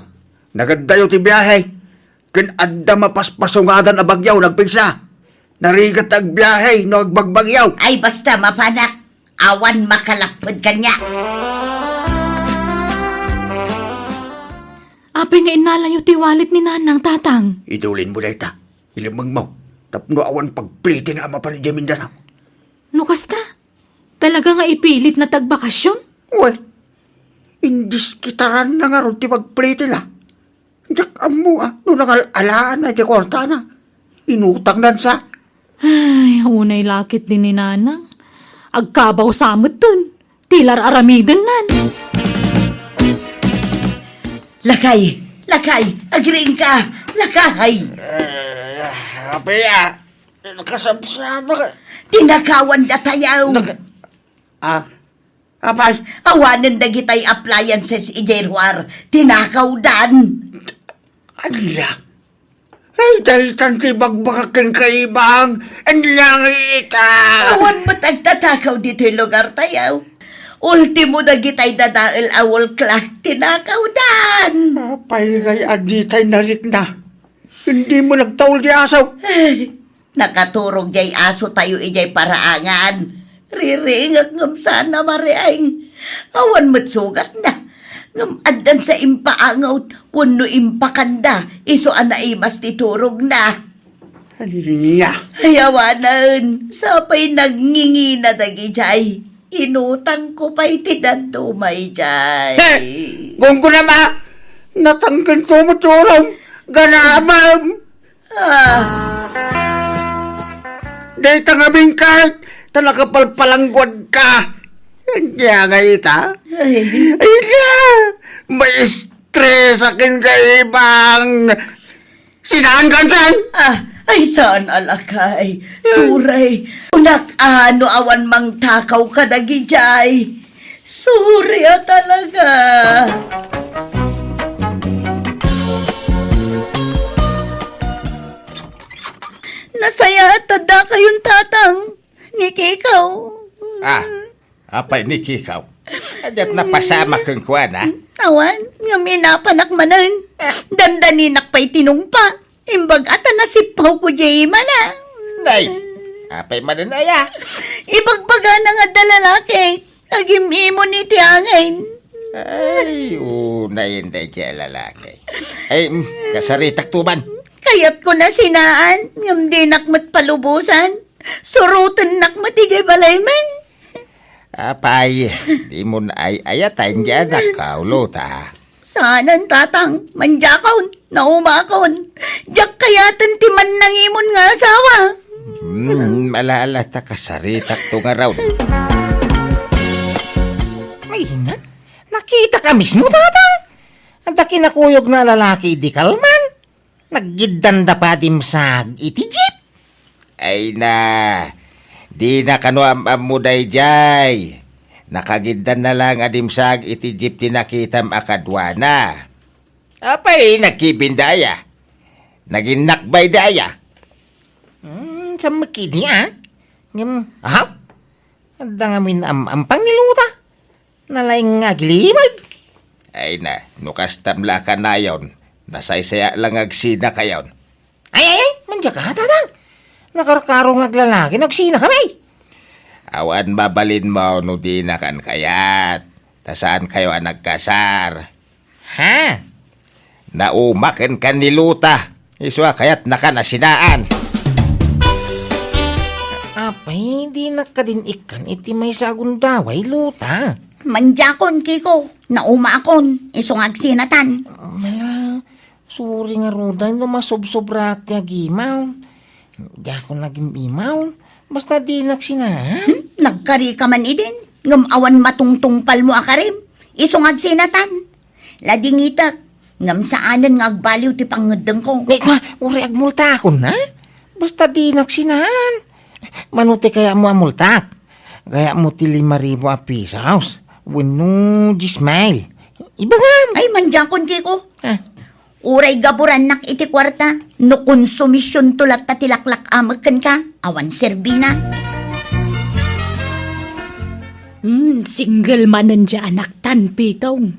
Nagaddayo ti biahe. Ken adda mapaspasungadan a bagyo nagpigsa. Narigat ta agbiahe no agbagbagyo. Ay, basta mapanak. Awan makalapped kaniak. Apay nga innalayo ti wallet ni Nanang, Tatang? Idulinmo dayta. Ilemmengmo. Tapno awan pagplete nga a mapan idiay Mindanao. No kasta, talaga nga ipilitna ti agbakasyon? Wen, indiskitaranna ngarud ti pagplete na. Diak ammo a no nangal-alaanna ti kuartana. Inutangnan sa. Ay, unay la ket di ni Nanang. Agkabaw sa metten. Ti la ar-aramidennan. Lakay, lakay, agriingka, lakay. Eh, apay a, nakasabsabak. Tinakawandatayo. Naka-, ah, Apay, awanen dagitay appliances idiay ruar, tinakawdan. Ania? Ay, daytan ti ibagbagak kenka, Ibang. Ania nga ita? Awan met agtatakaw ditoy lugartayo. Ultimo dagitay dadael a wall clock, tinakawdan. Apay ngay a ditay narikna? Dimo nagtaul ti aso. Ay, nakaturog jay asotayo idiay paraangan. Riringek ngem saan a mariing. Awan met sugatna. Ngem addan sa impaangot wenno impakanda isu a naimas ti turogna. Ania? Ay, awanen. Sapay nagngingina dagijay. Inutangko pay ti dadduma idiay. He! Gunggonam a! Natangken to met ti urom! Ganabem! Ah. Dayta ngamin ka, ta nakapalpalangguad ka. Ania nga ita? Ay. Ay na! Maestres akin kaibang! Sinaankan saan? Ah, ay saan a lakay. Suray, kunak a no awan mangtakaw kadagidiay. Sorry a talaga. Nasayaat ta dakayon, Tatang. Ni Kikaw. Ah, apay ni Kikaw? Adiak napasamak kenkuana? Awan, ngem inapanak manen. Dandaninak pay tinungpa. Imbag a ta nasipawko diay imana. Nay, apay manen aya? Ibagbagana nga adda lalaki. Agim-imon iti angin. Ay, unay daydiay a lalaki. Ay, mm, kasaritak to man. Kayatko na sinaan, ngem dinak met palubosan. Surotennak met idiay balaymi. Apay, di mo naay-ayatan di anakko, Luta. Saanen, Tatang. Mandiakon, naumakon. Diak kayaten ti mannangimon nga asawa. Hmm, ala-ala ta kasaritak to ngarud. Ay, na, nakitak a mismo, Tatang. Adda kinakuyogna a lalaki idi kalman. Naggiddanda pay a dimsag iti jeep. Ay na, dina kano am-ammo daydiay. Nakagiddanna laeng a dimsag iti jeep ti nakitam a kaduana. Apay, nagkibinda aya? Naginnakbayda aya? Hmm, saan met idi, a? Ngem, aha? Adda ngamin am-ampang ni Luta. Nalaing nga agilimag. Ay na, no kastam la a kanayon, nasaysayaat la nga agsinakayon. Ay, ay, ay, mandiak a, Tatang. Nakarkaro nga aglalaki no agsinakami. Awan mabalinmo no dinakan kayat. Ta saankayo a nagkasar. Ha? Naumakenkan ni Luta. Isu a kayatnakan a sinaan. Apay, dinak kadin ikkan iti maysa a gundaway, Luta. Mandiakon, Kiko. Naumakon. Isu nga agsinatan. Mala, sorry ngarud a no masobsobraak ti agimaw. Diakon nagim-imaw. Basta dinak sinaan. Hmm? Nagkari ka man idin. Ngem awan matungtungpalmo a karim. Isu nga agsinatan. Ladingitek, ngem saanen nga agbaliw ti pangngeddengko. Ni, kua, uray agmultakon, ha? Basta dinak sinaan. Mano ti kayatmo a multak? Kayatmo ti lima ribu a pesos? Wenno dies mil? Ibagam! Ay, mandiakon, Kiko. Ah. Uray gaburannak iti kuarta, no konsumisionto latta ti laklak-amek kenka, awan serbina. Hmm, single manen diay anaktan, Pitong.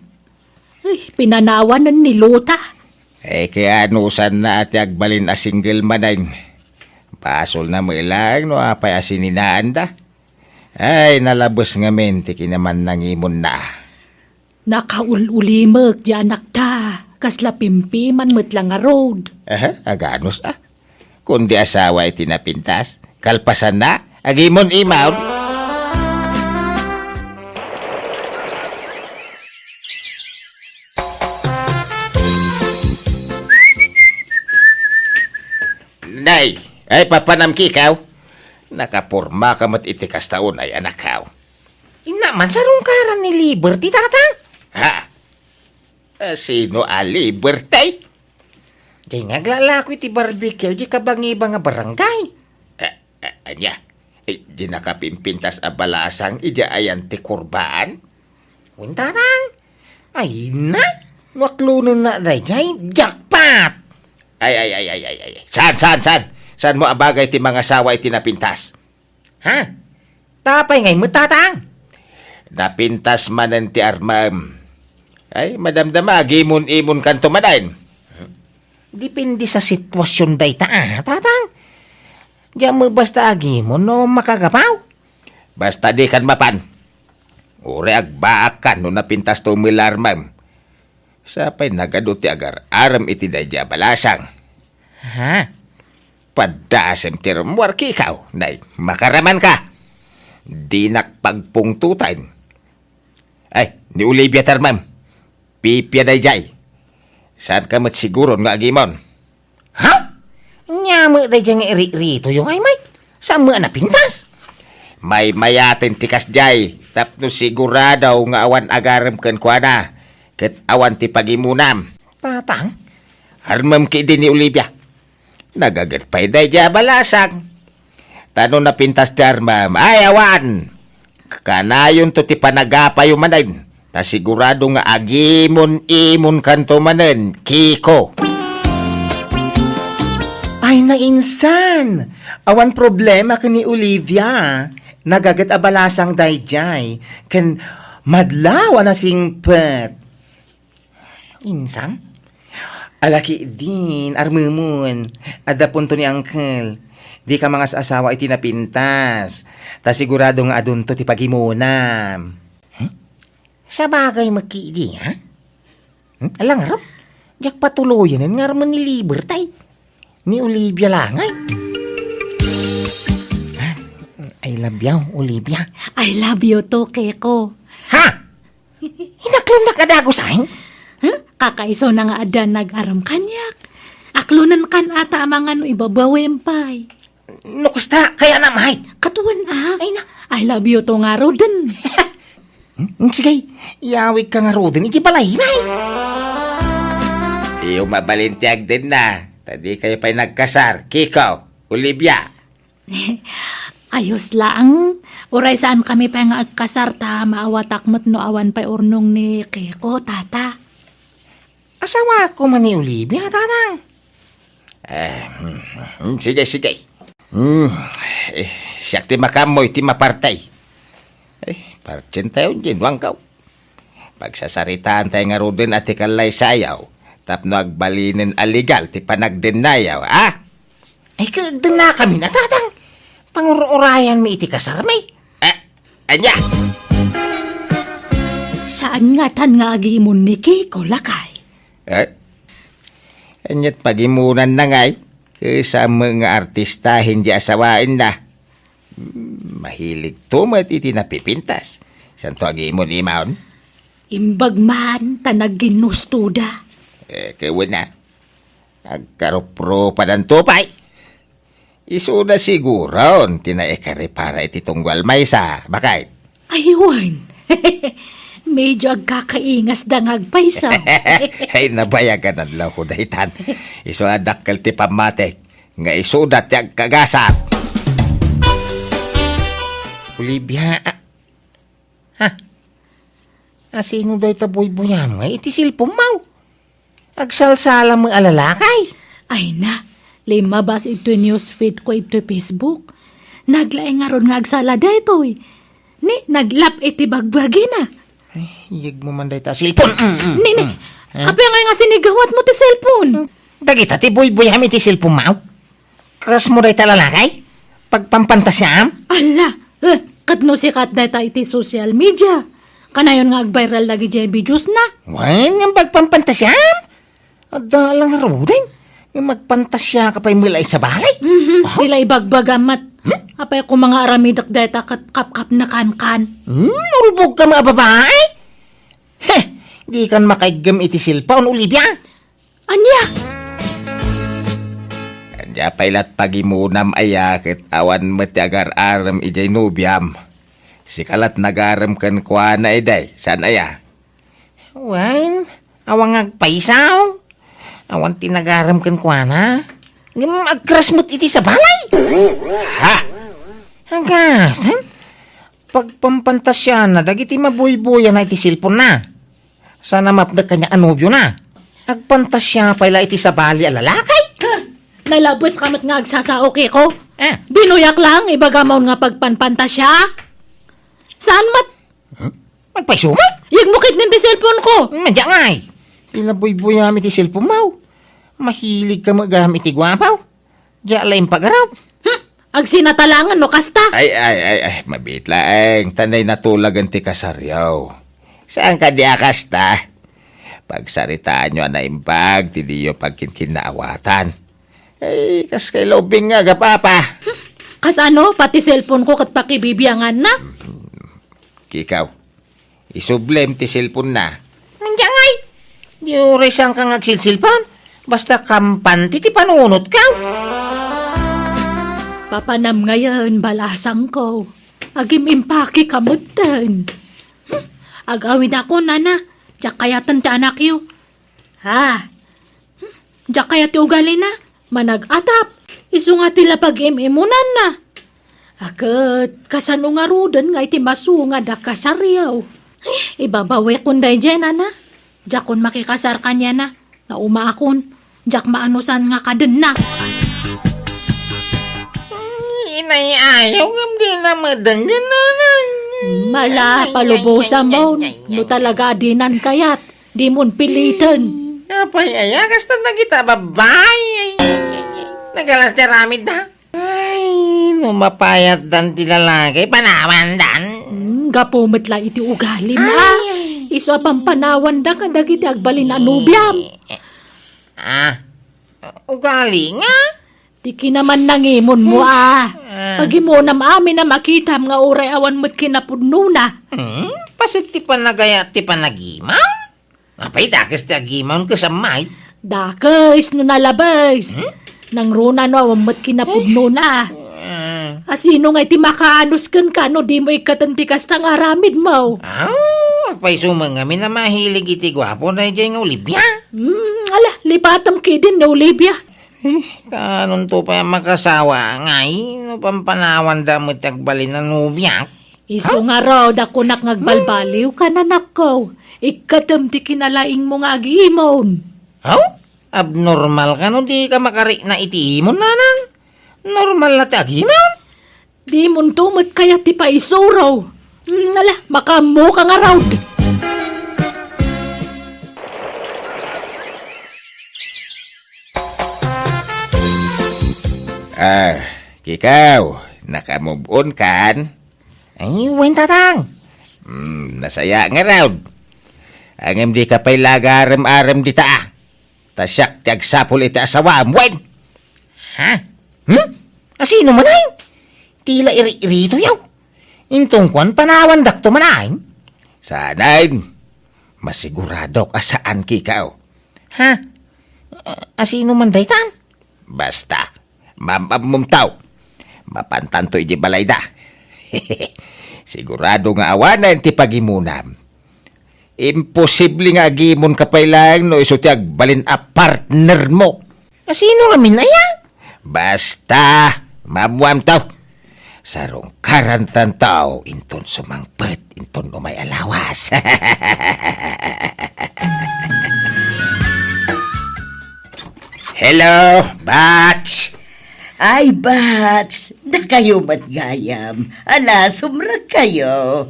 Ay, pinanawanen ni Luta. Ay, kaya anusanna a ti agbalin a single manen. Basolna met laeng no apay a sininaanda. Ay, nalabes ngamin ti kinamannangimonna. Nakaul-ulimek diay anakta. Kasla pimpiman met la ngarud. Aha, aganus a. Kundi asawa iti napintas. Kalpasanna, agimon-imon. Nay, ay papanam Kikaw. Nakaporma ka met iti kasta unay, anakkaw. Inna man, sarungkaran ni Liberty, Tatang. Ha? Eh, sino a Liberty? Diay nga aglalako iti barbecue, di kabangibang a barangay. Eh, eh, ania? Eh, di nakapimpintas a balasang idiay ayan ti kurbaan? Wen, Tatang. Ay, na? No aklonenna daydiay, jackpot! Ay, ay, ay, ay, ay, ay. Saan, saan, saan? Saan mo abagay ti mangasawa iti napintas? Ha? Tapay ngay met, Tatang? Napintas manen ti armam. Ay, madamdama, agimon-imon kanto manen. Depende sa sitwasyon dayta, ah, Tatang. Diak met basta agimon no makagapaw. Basta dikan mapan. Uray agbaak kan no napintas to met la armam. Sapay nagadu ti agar-arem iti daydiay a balasang. Ha? Padasem ti rummuar, Kikaw. Nay, makaraman ka. Dinak pagpungtoten. Ay, ni Olivia tarmem. Pipia dayjay. Saanka met siguron nga agimon? Ha? Ania met dayjay nga iriritoyo, ngay, Mike? Saan met a napintas? Maymayaten ti kasjay, tapno sigurado nga awan agarem kenkuana, ket awan ti pagimunam. Tatang? Armem ketdi ni Olivia. Nagaget pay dayjay a balasang. Ta no napintas ti armem, ay awan! Kanayonto ti panagapayo manen, ta sigurado nga agimon-imonkanto manen, Kiko. Ay, nainsan! Awan problema ken ni Olivia. Nagaget a balasang dayjay, ken madlaw a nasingpet. Insan? Ala ketdin, armemon, adda punto ni Uncle. Dika mangas-asawa iti napintas, ta sigurado nga adunto ti pagimunam. Hmm? Sabagay met ketdi, ha? Hmm? Ala ngarud, diak patuloyanen nga armen ni Libertay. Ni Olivia la ngay. Ha? I love you, Olivia. I love you too, Kiko. Ha? Inaklonnak a dagus, ay? Huh? Kakaisuna nga adda nag-aram kaniak. Aklonenkan ata a mangano ibabawem pay. No kasta, kayatna met. Kaduan a. Ay na. I love you too ngaruden. Hmm? Sige, iyawidka ngaruden iti balayna. Diyo mabalin ti agdenna, ta dikayo pay nagkasar, Kiko, Olivia. Ayos laeng. Uray saankami pay nga agkasar ta maawatak met no awan pay urnong ni Kiko, tata. Asawaak koma ni Olivia, tatang. Eh, mm, mm, sige, sige. Mm, eh, siak ti makaammo iti mapartay. Eh, partsentayo diay, no anggaw. Pagsasaritaantayo ngaruden a ti kallaysayaw tapno agbalinen a legal ti panagdennayaw, a? Ay, kagdennakamin a, tatang. Pangur-urayanmi iti kasarmi. Eh, ania? Saan ngatan nga agimon ni Kiko, lakay? Eh? Aniat pagimonanna ngay? Ket saan met nga artistahen diay asawaenna. Hmm, mahiligto met iti napipintas. Saanto agimon-imon? Imbag man ta nagginnustoda. Eh, ket wen a. Agkarupropadanto pay. Isuda siguron ti naikaripara iti tunggal maysa, baket. Ay, wen. Medyo agkakaingasda nga agpayso. Ay, nabayagan a law ko daytan. Isu a dakkel ti pammatik nga isuda ti agkagasat. Olivia, a-, ha? Asino dayta buybuyam nga iti cellphone-mo? Agsalsala met a lalaki? Ay na, limmabas iti newsfeed ko iti Facebook. Naglaing ngarud nga agsala daytoy. Ni, naglap iti bagbagina. Ay, iyegmo man dayta a cellphone. Mm, mm, Ni, ni, mm. Eh? Apay ngay nga sinigawatmo ti cellphone? Dagita ti buybuyam iti cellphone-mo? Crush-mo dayta lalaki? Pagpampantasiam? Ala, eh, ket no sikat dayta iti social media, kanayon nga agviral dagidiay videos-na. Wen, nga pagpampantasiam? Adda lang ngaruden nga agpantasiaka pay met la iti sabali. Mhm, Aha. Di la ibagbagam met. Hmm? Apay koma nga aramidek dayta ket kapkapnekankan. Hmm, ulbodka met a babai? Heh, dikan makaiggem iti cellphone, Olivia. Ania? Ania pay la't pagimonam aya ket awan met ti agar-arem idiay nobiam? Sika la't nagarem kenkuana idi, saan aya? Wen, awan nga agpayso. Awan ti nagarem kenkuana. Ngem agcrush met iti sabali. Ha? Agasan? Pagpampantasiana dagiti mabuybuyan iti cellphone-na. Saan a mapnek kaniak a nobiona. Agpantasia pay la iti sabali a lalaki. Huh! Nalabeska met nga agsasao, Kiko. Ah. Dinak laeng ibagam nga pagpanpantasia. Saan met? Huh? Agpayso met? Iyegmo ketdin ti cellphone-ko. Madiak ngay. Ti nabuybuyaam iti cellphone-mo. Mahiligka met gayam iti guapo. Diak la impagarup. Hmm, agsinatalangen no kasta. Ay, ay, ay, ay, mabiit laeng, ta nay natulagen ti kasaryo. Saan kadi a kasta? Pagsaritaanyo a naimbag ti diyo pagkinkinnaawatan. Ay, kas kay laubing nga agapapa. Hmm, Kasano, pati cellphone ko ket pakibibianganna? Kikaw, isublem ti cellphone na. Anya ngay? Di uray saan ka nga agsilsilpon. Basta kampante ti panunot ka. Papanam ngayen, balasangko. Agim-impake ka metten. Hmm, agawidakon, nana. Diak kayaten ti anakyo. Ha? Hmm, diak kayat ti ugalina. Manag-atap. Isu nga ti la pag-im-imunanna. A ket, kasano ngaruden nga iti masungad a kasaryo? Eh, ibabawekon daydiay, nana. Diakon makikasar kaniana. Naumaakon. Diak maanusan nga kadenna. Inay, ayaw ngem di na madenggen, nanang. Mala, palubosan mo. No talaga dinan kayat, dimon piliten. Apay aya, kasta dagita babai. Nagalas ti aramid da. Ay, no mapayatdan ti lalaki, panawandan. Hmm, gapu met la iti ugalim, a. Ay, ay. Isu a pampanawanda kadagiti agbalin a nobiam. Ah, ugali nga? Ti kinamannangimonmo, a. Ah. Pagimunam amin a makitam nga uray awan met kinapudnona. Hmm? Paset ti panagayat ti panagimaw? Apay, dakes ti agimaw ket sammay. Dakes no nalabes. Hmm? Nangruna no awan met kinapudnona. Ah. Asino ngay ti makaanus kenka no dimo ikkaten ti kasta nga aramidmo? Aw, agpayso met ngamin a mahilig iti guapo daydiay nga Olivia. Hmm, ala, lipatem ketdin ni Olivia. Eh, kaanonto pay a makasawa ngay no pampanawanda met ti agbalin a nobiak? Isu ngarud a kunak nga agbalbaliw ka, nanakko. Ikkatem ti kinalaingmo nga agimon. Aw? Abnormal ka no di ka makarikna iti imon, nanang? Normal la ti agimon. Dimonto met kayat ti paisuro. Hmm, ala, makaammo ka ngarud. Ah, kikaw, naka-move on kan? Ay, wen, tatang. Hmm, nasaya ngarud. Ngem di ka pay la agarem-arem dita, a. Ta siak ti agsapul iti asawaam, wen. Ha? Hmm? Asino man ay? Ti la iri-irito yaw. Inton kuan, panawandakto man ay? Saan ay? Masiguradok a saan, kikaw. Ha? A-, asino man daytan? Basta, maam-ammom, taw. Mapantanto iti balayda. Sigurado nga awanen ti pagimunam. Imposible nga agimon ka pay laeng no isu ti agbalin a partnermo. Asino ngamin aya? Basta, maammoam, taw. Sarungkarantanto inton sumangpet inton umay a lawas. Hello, Bats! Ay, Bats! Dakayo met gayam. Ala, sumrekkayo.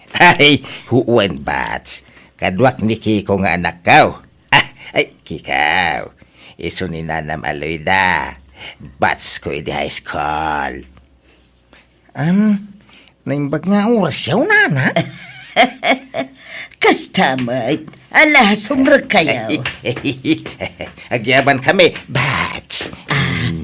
Ay, wen, Bats. Kaduak ni Kiko nga anakko. Ah, ay, Kiko. Isu ni Nanam a Loida. Batch ko idi high school. Am, naimbag nga oras yaw, nana? Kasta met. Ala, sumrekkayo. Agyaban kami, Bats. Ah,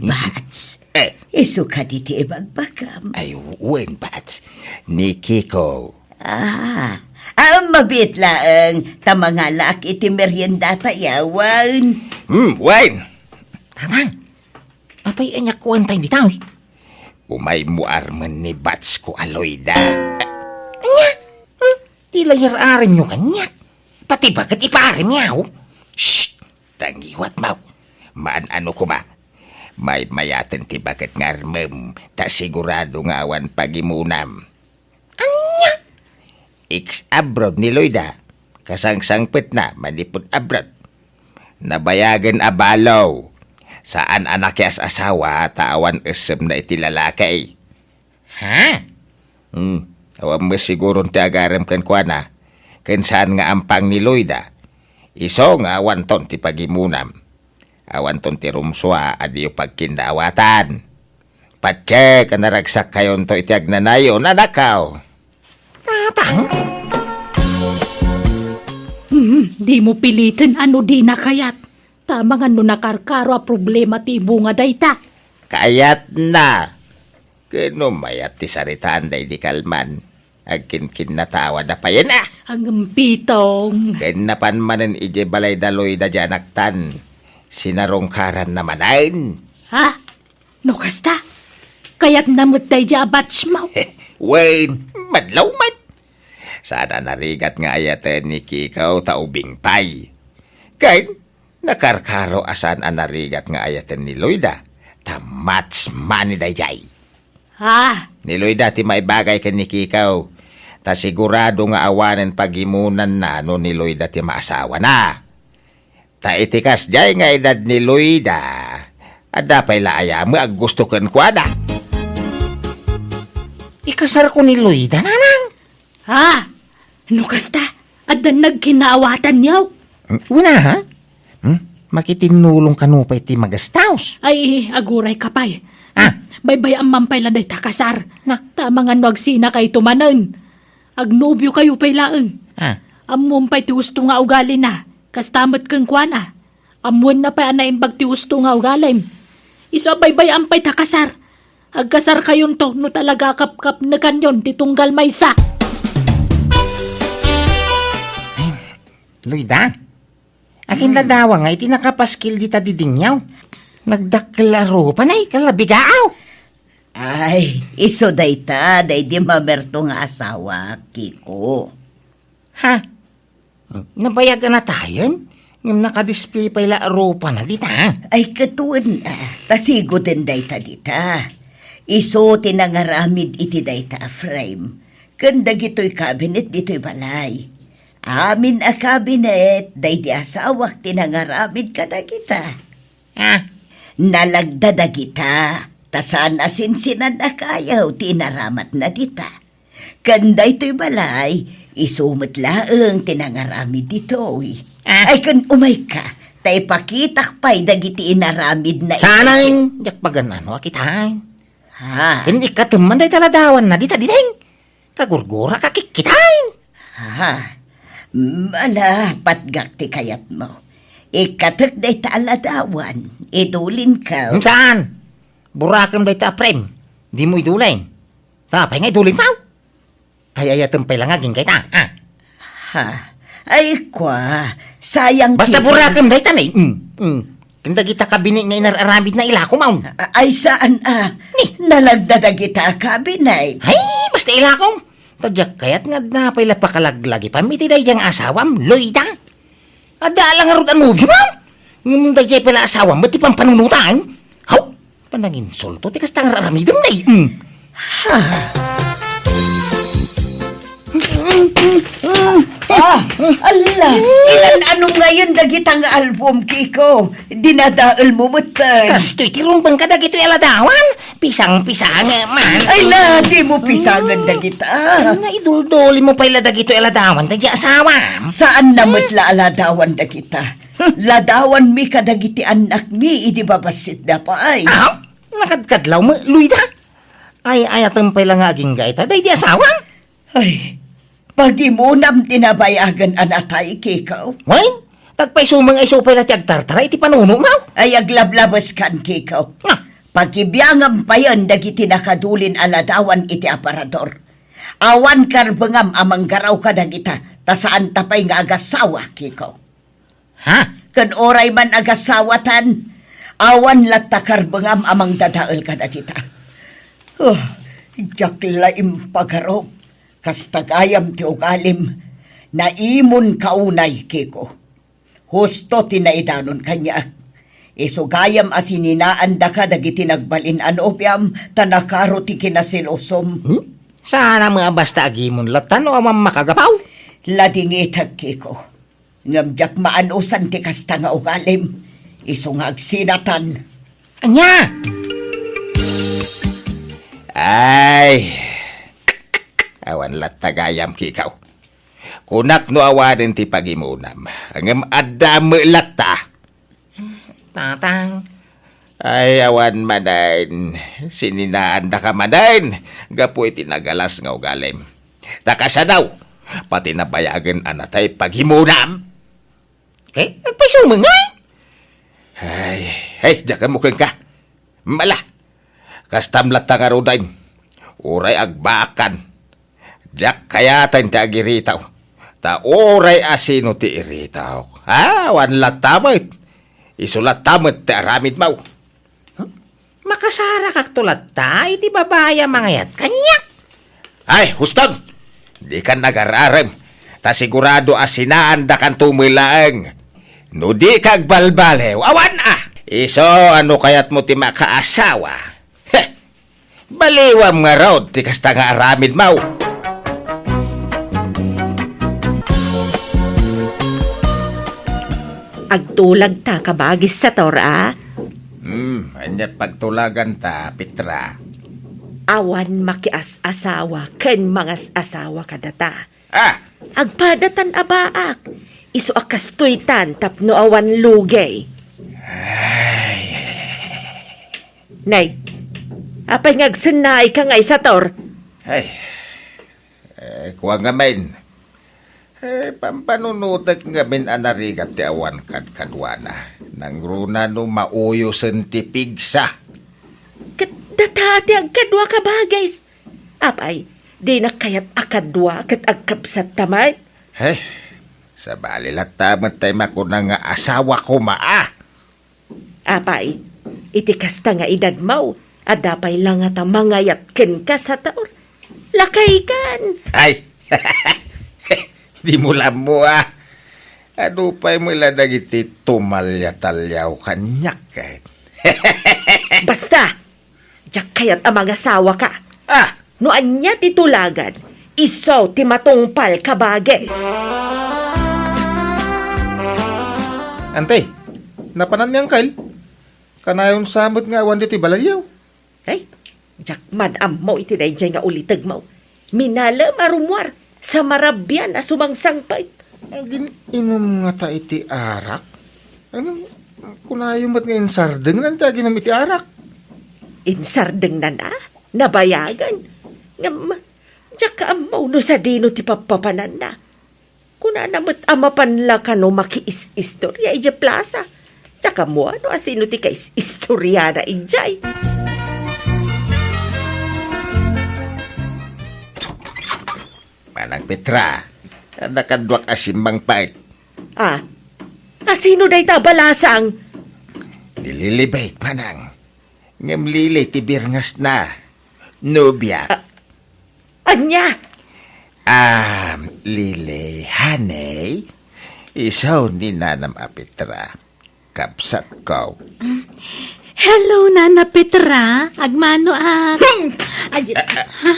Bats. Eh. Isu kadi ti ibagbagam? Ay, wen, Bats. Ni Kiko. Ah, ah, mabiit laeng, ta mangalaak iti meriendata yawen. Hmm, wen. Tatang, apay aniak kuan tayo dita, eh? Umaymo armen ni Bats ko a Loida. Anya? Hmm? Ti layar-arem nyo kaniak. Pati baket ipaarem yaw. Shh! Tangiwat, maw. Maan-ano koma. Maymayaten ti baket nga armem, ta sigurado nga awan pagimunam. Anya? Ex-abroad ni Loida, kasangsangpetna manipud abroad. Nabayagen a balo. Saan a nakias-asawa ta awan essemna iti lalaki. Ha? Hmm, awan met siguron ti agarem kenkuana. Ken saan nga ampang ni Loida. Isu nga awanton ti pagimunam. Awanton ti rumsua a diyo pagkinnawatan. Patse ka naragsakkayonto iti agnanayon, anakko. Tatang? Hmm, di mo piliten ano di nakayat. Tama nga no nakarkaro a problema ti ibunga dayta. Kayatna. Ket no mayat ti saritaan daydi kalman, agkinkinnatawa da payen a. Agempitong. Ken napan manen idiay balay da Loida diay anaktan, sinarungkaranna manen. Ha? No kasta, kayatna met daydi a batch mo? Wen, madlaw met. Saan a narigat nga ayaten ni Kikaw ta ubing pay. Ken, nakarkaro a saan a narigat nga ayaten ni Loida ta match money daydiay. Ha? Ni Loida ti maibagay ken ni Kikaw, ta sigurado nga awanen pagimunanna no ni Loida ti maasawana. Ta iti kasdiay nga edad ni Loida, adda pay la aya met aggusto kenkuana. Ikasarko ni Loida, nanang? Ha? No kasta, addan nagkinaawatanyo? Wen a, ha? Hmm? Makitinnulong kano pay ti magastaos. Ay, aguray ka pay. Ah. Baybay-am man pay la dayta kasar. Na? Ta amangan no agsinakayto manen. Agnobiokayo pay laeng. Ah. Ammom pay ti husto nga ugalina. Kasta met kenkuana. Ammoenna pay a naimbag ti husto nga ugalim. Isu a baybay-am pay ta kasar. Agkasarkayonto no talaga a kapkapnekanyon ti tunggal maysa. Ay, Loida, akin ladawa nga iti nakapaskil dita didingyaw. Nagdakkel a rupa, nay, kalabigaaw. Ay, isu dayta, daydi mamerto nga asawa, Kiko. Ha? Nabayag a natayen? Ngem nakadisplay pay la a rupana dita. Ay, ket wen, ah, ta sigoden dayta dita. Isu ti nangaramid iti dayta a frame. Ken dagitoy cabinet ditoy balay. Amin a cabinet, daydi asawak ti nangaramid kadagita. Ah. Nalagda dagita, ta saan a sinsinan a kayo ti inaramatna dita. Ken daytoy balay, isu met laeng ti nangaramid ditoy. Ah. Ay, ken umayka, ta ipakitak pay dagiti inaramidna. Saan a diak pagan-ano a kitaen. Ha? Ken ikkatem man dayta ladawanna dita diding. Kagurgurak a kikkitaen. Ha? Ala, patgak ti kayatmo. Ikkatek dayta a ladawan, idulinko. Saan? Burakem dayta a frame. Dimo idulin. Ta apay nga idulin, maw? Ay, ayatem pay la nga agingga ita, ah. Ha? Ay, kwa, sayang. Basta ti burakem dayta, nay. Mm, mm. Ken dagita kabini nga inar-aramidna, ilakom, maw. A-, ay, saan, ah? Ni? Nalagda dagita kabini. Ay, basta ilakom. Ta diak kayat nga adda pay la pakalaglagipan iti daydiay nga asawam, Loida. Adda la ngarud a nobio, maw. Ngem daydiay pay la asawam, met ti pampanunotan. Haw! Pananginsulto ti kasta nga aramidem, nay. Mm. Ah, ala, ilan-ano ngayon dagita nga album, Kiko? Dinadaelmo met, eh. Kastoy ti rumbeng kadagitoy a ladawan. Pisang-pisang man. Ay na, dimo pisangen dagita. Ay na, iduldulimo pay la dagitoy a ladawan daydiay asawam. Saanna met la a ladawan dagita. Ladawanmi kadagiti annakmi idi babassitda pay. Aw, nakadkadlaw met, Loida. Ay, ayatem pay la nga agingga ita daydi asawam. Ay, pagimunam ti nabayagen a natay, Kiko. Wen, nagpaiso met nga isu pay la ti agtartara iti panunom, maw. Ay, aglablabeskan, Kiko. Nga? Pagibiangam payen dagiti nakadulin a ladawan iti aparador. Awan karbengam a manggaraw kadagita, ta saanta pay nga agasawa, Kiko. Ha? Ken uray man agasawatan, awan latta karbengam a mangdadael kadagita. Oh, diak la impagarup. Kasta gayam ti ugalim. Naimonka unay, Kiko. Husto ti naidanon kaniak. Isu gayam a sininaandaka dagiti nagbalin a nobiam, ta nakaro ti kinasilosom. Hmm? Saan a met a basta agimon latta no awan makagapaw? Ladingitek, Kiko. Ngem diak maanusan ti kasta nga ugalim. Isu nga agsinatan. Ania? Ay, awan latta gayam, Kiko. Kunak no awanen ti pagimunam, ngem adda met latta. Tatang. Ay, awan manen. Sininaandaka manen gapu iti nagalas nga ugalim. Ta kasano, pati nabayagen a natay pagimunam. Ket agpaiso met ngay? Ay, ay, diak ammo kenka. Mala, Kastam latta ngaruden. Uray agbaakan. Diak kayaten ti agiritaw. Ta uray asino ti iritaw. Ah, awan latta met. Isu latta met ti aramidmo. Huh? Makasarakakto latta iti babai a mangayat kaniak. Ay, huston! Dikan agar-arem. Ta sigurado a sinaandakanto met laeng. No dika agbalbaliw, awan a! Isu, no kayatmo ti makaasawa. Heh! Baliwam ngarud ti kasta nga aramidmo. Agtulagta, kabagis Sator, a? Hmm, aniat pagtulaganta, Petra? Awan makias-asawa ken mangas-asawa kadata. Ah! Agpadatan a baak. Isu a kastoytan tapno awan lugay. Ay. Nay, apay nga agsennaayka nga isator? Ay. Eh, kua ngamin. Eh, pampanunotek ngamin a narigat ti awan kadkaduana. Nangruna no mauyosen ti pigsa. Ket data ti agkadua, kabagis. Apay, dinak kayat a kadua ket agkabsatta met? He, sabali latta met tay makuna nga asawa koma a. Apay, iti kasta nga edadmo, adda pay la ngata mangayat kenka, Sator? Lakaykan! Ay! Dimo la ammo a. Adu pay met la dagiti tumalia-taliaw kaniak ket. Basta! Diak kayat a mangasawaka. Ah! No ania ti tulagan, isu ti matungpal, kabagis. Ante, napanan ni Angkel? Kanayon sa met nga awan ditoy balayyo. Ay, diak man ammo iti daydiay nga ulitegmo. Minalem a rummuar, sa marabian a sumangsangpet. Agin-inum ngata iti arak? Ngem, kunayo met nga insardengnan ti aginum iti arak. Insardengnan a? Nabayagen. Ngem, diak ammo no sadino ti pappapananna. Kunana met a mapan la kano makiis-istoria idiay plasa. Diak ammo no asino ti kais-istoriana idiay. Manang Petra, adda kaduak a simmangpet. Ah, asino dayta a balasang? Ni Lilibet, manang. Ngem Lili ti birngasna. Nobia. Ah, ania? Ah, Lili, honey. Isu ni nanam a Petra. Kabsatko. Hello, Nana Petra. Agmano a... Hmm. Ay, ha?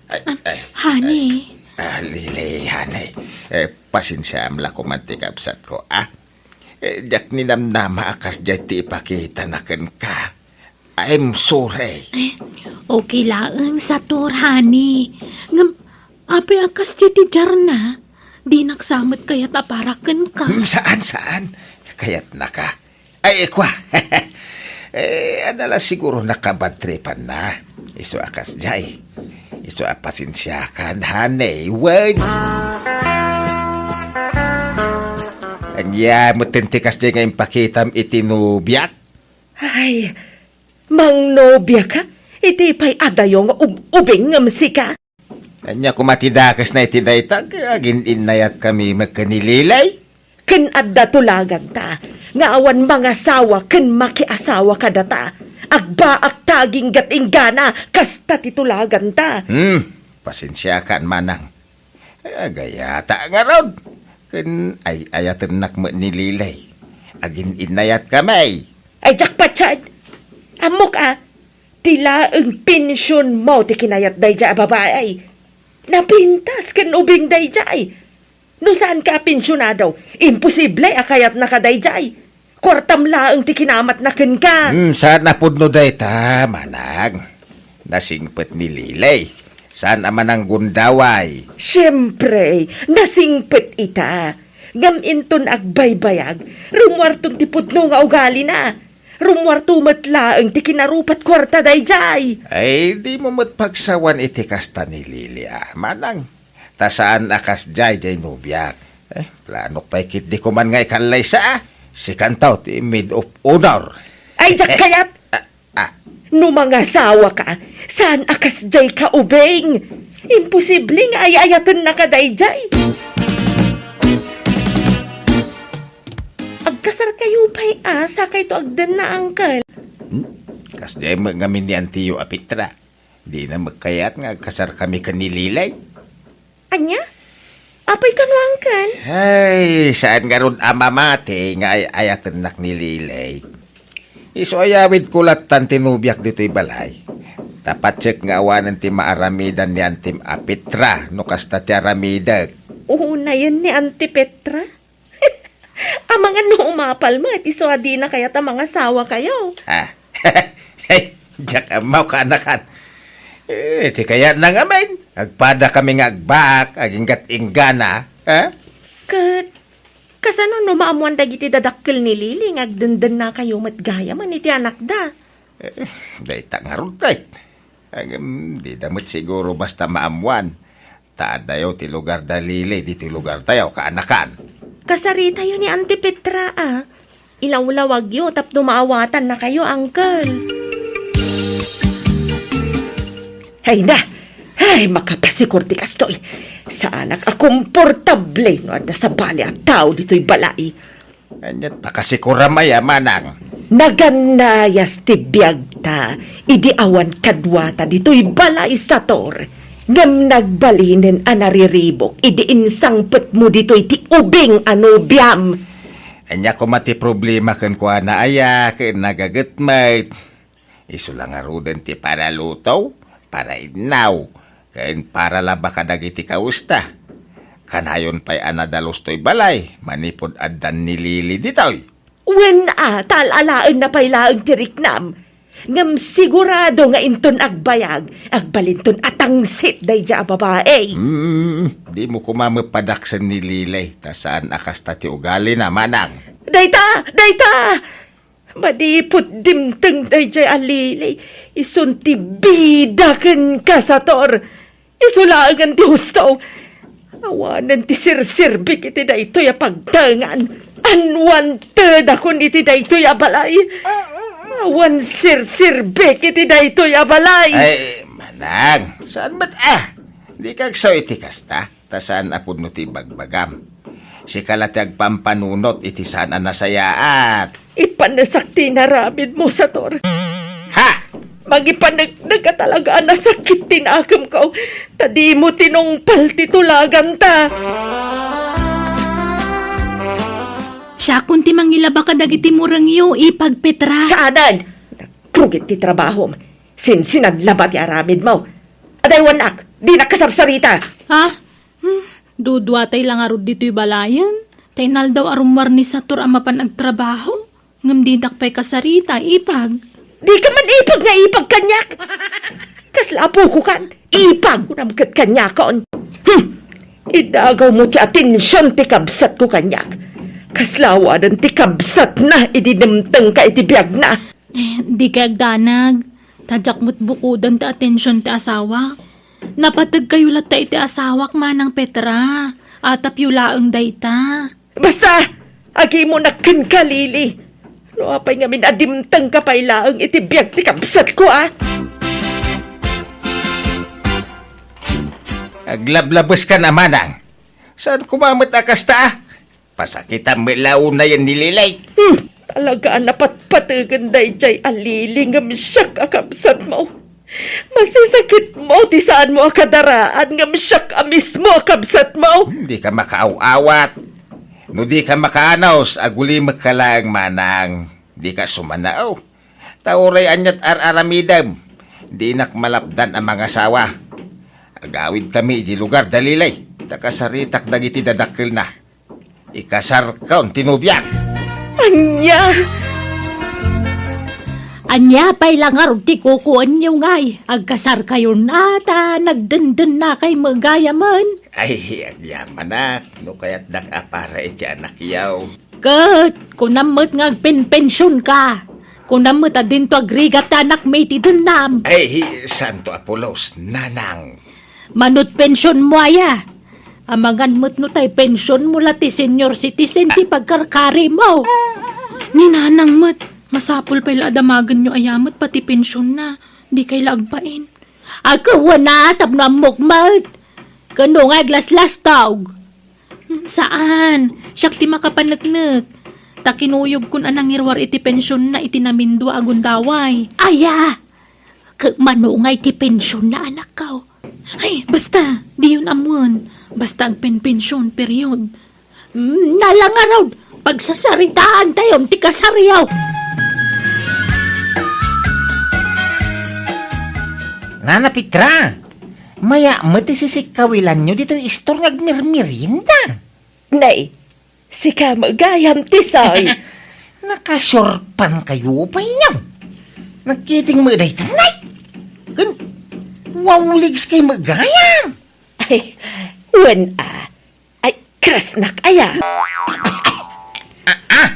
Ay, ay, Honey. Ay, ah, Lili, honey. Eh, pasensiaam la koma ti kabsatko, ah. Eh, diak ninamnama a kasdiay ti ipakitana kenka. I'm sorry. Eh, okay laeng, Sator, honey. Ngem, apay a kasdiay ti diarna? Dinak sa met kayat a para kenka. Hmm, saan, saan? Kayatnaka. Ay, kua. Eh, adda la siguro nakabadtripanna. Isu a kasdiay. Isu a pasensiakan, honey. Wen. Ania met ti kasdiay nga impakitam iti nobiak? Ay, mangnobiaka? Iti pay adayo nga ub-, ubing ngem sika? Ania koma ti dakesna iti dayta? Agin-innayatkami met ken ni Lilay? Ken adda tulaganta nga awan mangasawa ken makiasawa kadata. Agbaakta aginggat inggana, kasta ti tulaganta. Hmm, pasensiakan, manang. Agayata ngarud. Ken ay-ayatennak met ni Lilay. Agin-innayatkami. Ay, diak patien. Ammok a, ti laeng pensionmo ti kinayat daydiay a babai. Napintas ken ubing daydiay. No saanka a pensionado, imposible a kayatnaka daydiay. Kuartam laeng ti kinamatna kenka. Hmm, saan a pudno dayta, manang. Nasingpet ni Lilay. Saan a mananggundaway. Siempre, nasingpet ita. Ngem inton agbaybayag, rummuarton ti pudno nga ugalina. Rummuarto met laeng ti kinarupat kuarta daydiay. Ay, dimo met pagsawan iti kasta ni Lili a, manang. Ta saan a kasdiay diay nobiak. Eh, planok pay ketdi koman nga ikallaysa, a. Sikanto ti maid of honor. Ay, diak kayat! Ah, ah. No mangasawaka, saan a kasdiay ka ubing? Imposible nga ay-ayatennaka daydiay. Agkasarkayo pay a, sakayto agdenna, Uncle. Hmm? Kasdiay met ngamin ni Antiyo a Petra. Dina met kayat nga agkasarkami ken ni Lilay. Ania? Apay kano, Uncle? Ay, saan ngarud a mamati nga ay-ayatennak ni Lilay. Isu a yawidko lattan ti nobiak ditoy balay. Ta patsek nga awanen ti maaramidan ni Antim a Petra no kasta ti aramidek. Unayen ni Anti Petra? Amangan no umapal met, isu a dina kayat a mangasawakayo. Ah, hey, diak ammo, kaanakan. Eh, ti kayatna ngamin, agpadakami nga agbaak, aginggat inggana, ha? Ket, kasano no maammoan dagiti dadakkel ni Lily nga agdendennakayo met gayamen iti anakda? Eh, dayta ngarud, dayta. Ngem, dida met siguro basta maammoan. Ta addayo ti lugar da Lily ditoy lugartayo, kaanakan. Kasaritayo ni Auntie Petra, a. Ilawlawagyo tapno maawatannakayo, Uncle. Hay na! Hay, makapasikor ti kastoy. Saanak a komportable no adda sabali a tao ditoy balay. Ania ti pakasikuram aya, manang? Nagannayas ti biagta idi awan kaduata ditoy balay, Sator. Ngem nagbalinen a nariribuk idi insangpetmo ditoy ti ubing a nobiam. Ania koma ti problema kenkuana aya ken nagaget met? Isu la ngaruden ti paraluto, parainnaw, ken paralaba kadagiti kawesta. Kanayon pay a nadalus toy balay manipud addan ni Lily ditoy. Wen a, ta al-alaenna pay laeng ti riknam. Ngem sigurado nga inton agbayag, agbalinton a tangsit daydiay a babai. Hmm, dimo koma met padaksen ni Lily, ta saan a kasta ti ugalina, manang. Dayta! Dayta! Manipud dimteng daydiay a Lily, isun ti bida kenka, Sator. Isu laengen ti husto. Awanen ti serserbik iti daytoy a pagtengan. Unwanted-akon iti daytoy a balay. Awan serserbik iti daytoy a balay. Ay, manang, saan met a? Dika agsaw iti kasta. Ta saan a pudno ti ibagbagam. Sika la ti agpampanunot iti saan a nasayaat. Ipanesak ti inaramidmo, Sator. Ha? Mangipaneknek a talaga a nasakit ti nakemko, ta dimo tinungpal ti tulaganta. Siakon ti mangilaba kadagiti murengyo, Ipag Petra. Saanen! Nagrugit ti trabahom. Sinsinan labat ti aramidmo. Adaywannak, dinak kasarsarita. Ha? Hmm, duduatay la ngarud ditoy balayen. Ta inaldaw a rummuar ni Sator a mapan agtrabaho. Ngem dinak pay kasarita, Ipag. Dika man ipag nga ipag kaniak. Kasla apokokan, ipag kunam ket kaniakon. Hmm. Idagawmo ti atension ti kabsatko kaniak. Kasla awanen ti kabsatna idi nemtengka iti biagna. Eh, dika agdanag. Ta diak met bukoden ti atension ti asawak. Napategkayo latta iti asawak, Manang Petra. Atapyo laeng dayta. Basta, agimonak kenka, Lily. No apay ngamin a dimtengka pay laeng iti biag ti kabsatko, a? Aglablabeska, Manang. Saan koma met a kasta, a? Pasakitam met la unayen ni Lily. Hmm, talaga a napatpategen daydiay a Lily ngem siak a kabsatmo. Masisakitmo ti saanmo a kadaraan ngem siak a mismo a kabsatmo. Dika makaaw-awat. No dika makaanus, agulimekka laeng, Manang. Dika sumanaw. Ta uray aniat ar-aramidem, dinak malapdan a mangasawa. Agawidkami iti lugar da Lily, ta kasaritak dagiti dadakkelna. Ikasarkon ti nobiak. Ania? Ania pay la ngarud ti kukuenyo ngay? Agkasarkayon a ta nagdendennakay met gayamen. Ay, agyamanak, no kayatdak a para iti anakyo. Ket kunam met nga agpenpensionka. Kunam met a dinto agrigat ti anakmi iti dennam. Ay, santo a pulos, nanang. Mano't pensionmo aya? Amangan met no tay pensionmo la ti senior citizen ti pagkarkarimo. Ni nanang met, Masapul pay la a damagenyo aya met pati pensionna, dikay la agbain. Agkuana tapno ammok met. Ken no nga aglaslastog. Hmm, saan. Siak ti makapaneknek. Ta kinuyogkon a nangiruar iti pensionna iti namindua a gundaway. Aya! Ket mano nga iti pensionna, anakko? Ay, basta, diyon ammoen. Basta agpenpension, period. Mm, nala ngarud, pagsasaritaantayon ti kasaryo. Nana Petra, maya met ti sisikkawilanyo ditoy istor nga agmirmirienda. Nay, sika met gayam, Tisoy. Nakasurpan kayo pay inyo. Nagkiting mo dayta, nay. Ken, wawligs kay met gayam. Ay, wen a. Ay, krasnak aya. Ah, ah,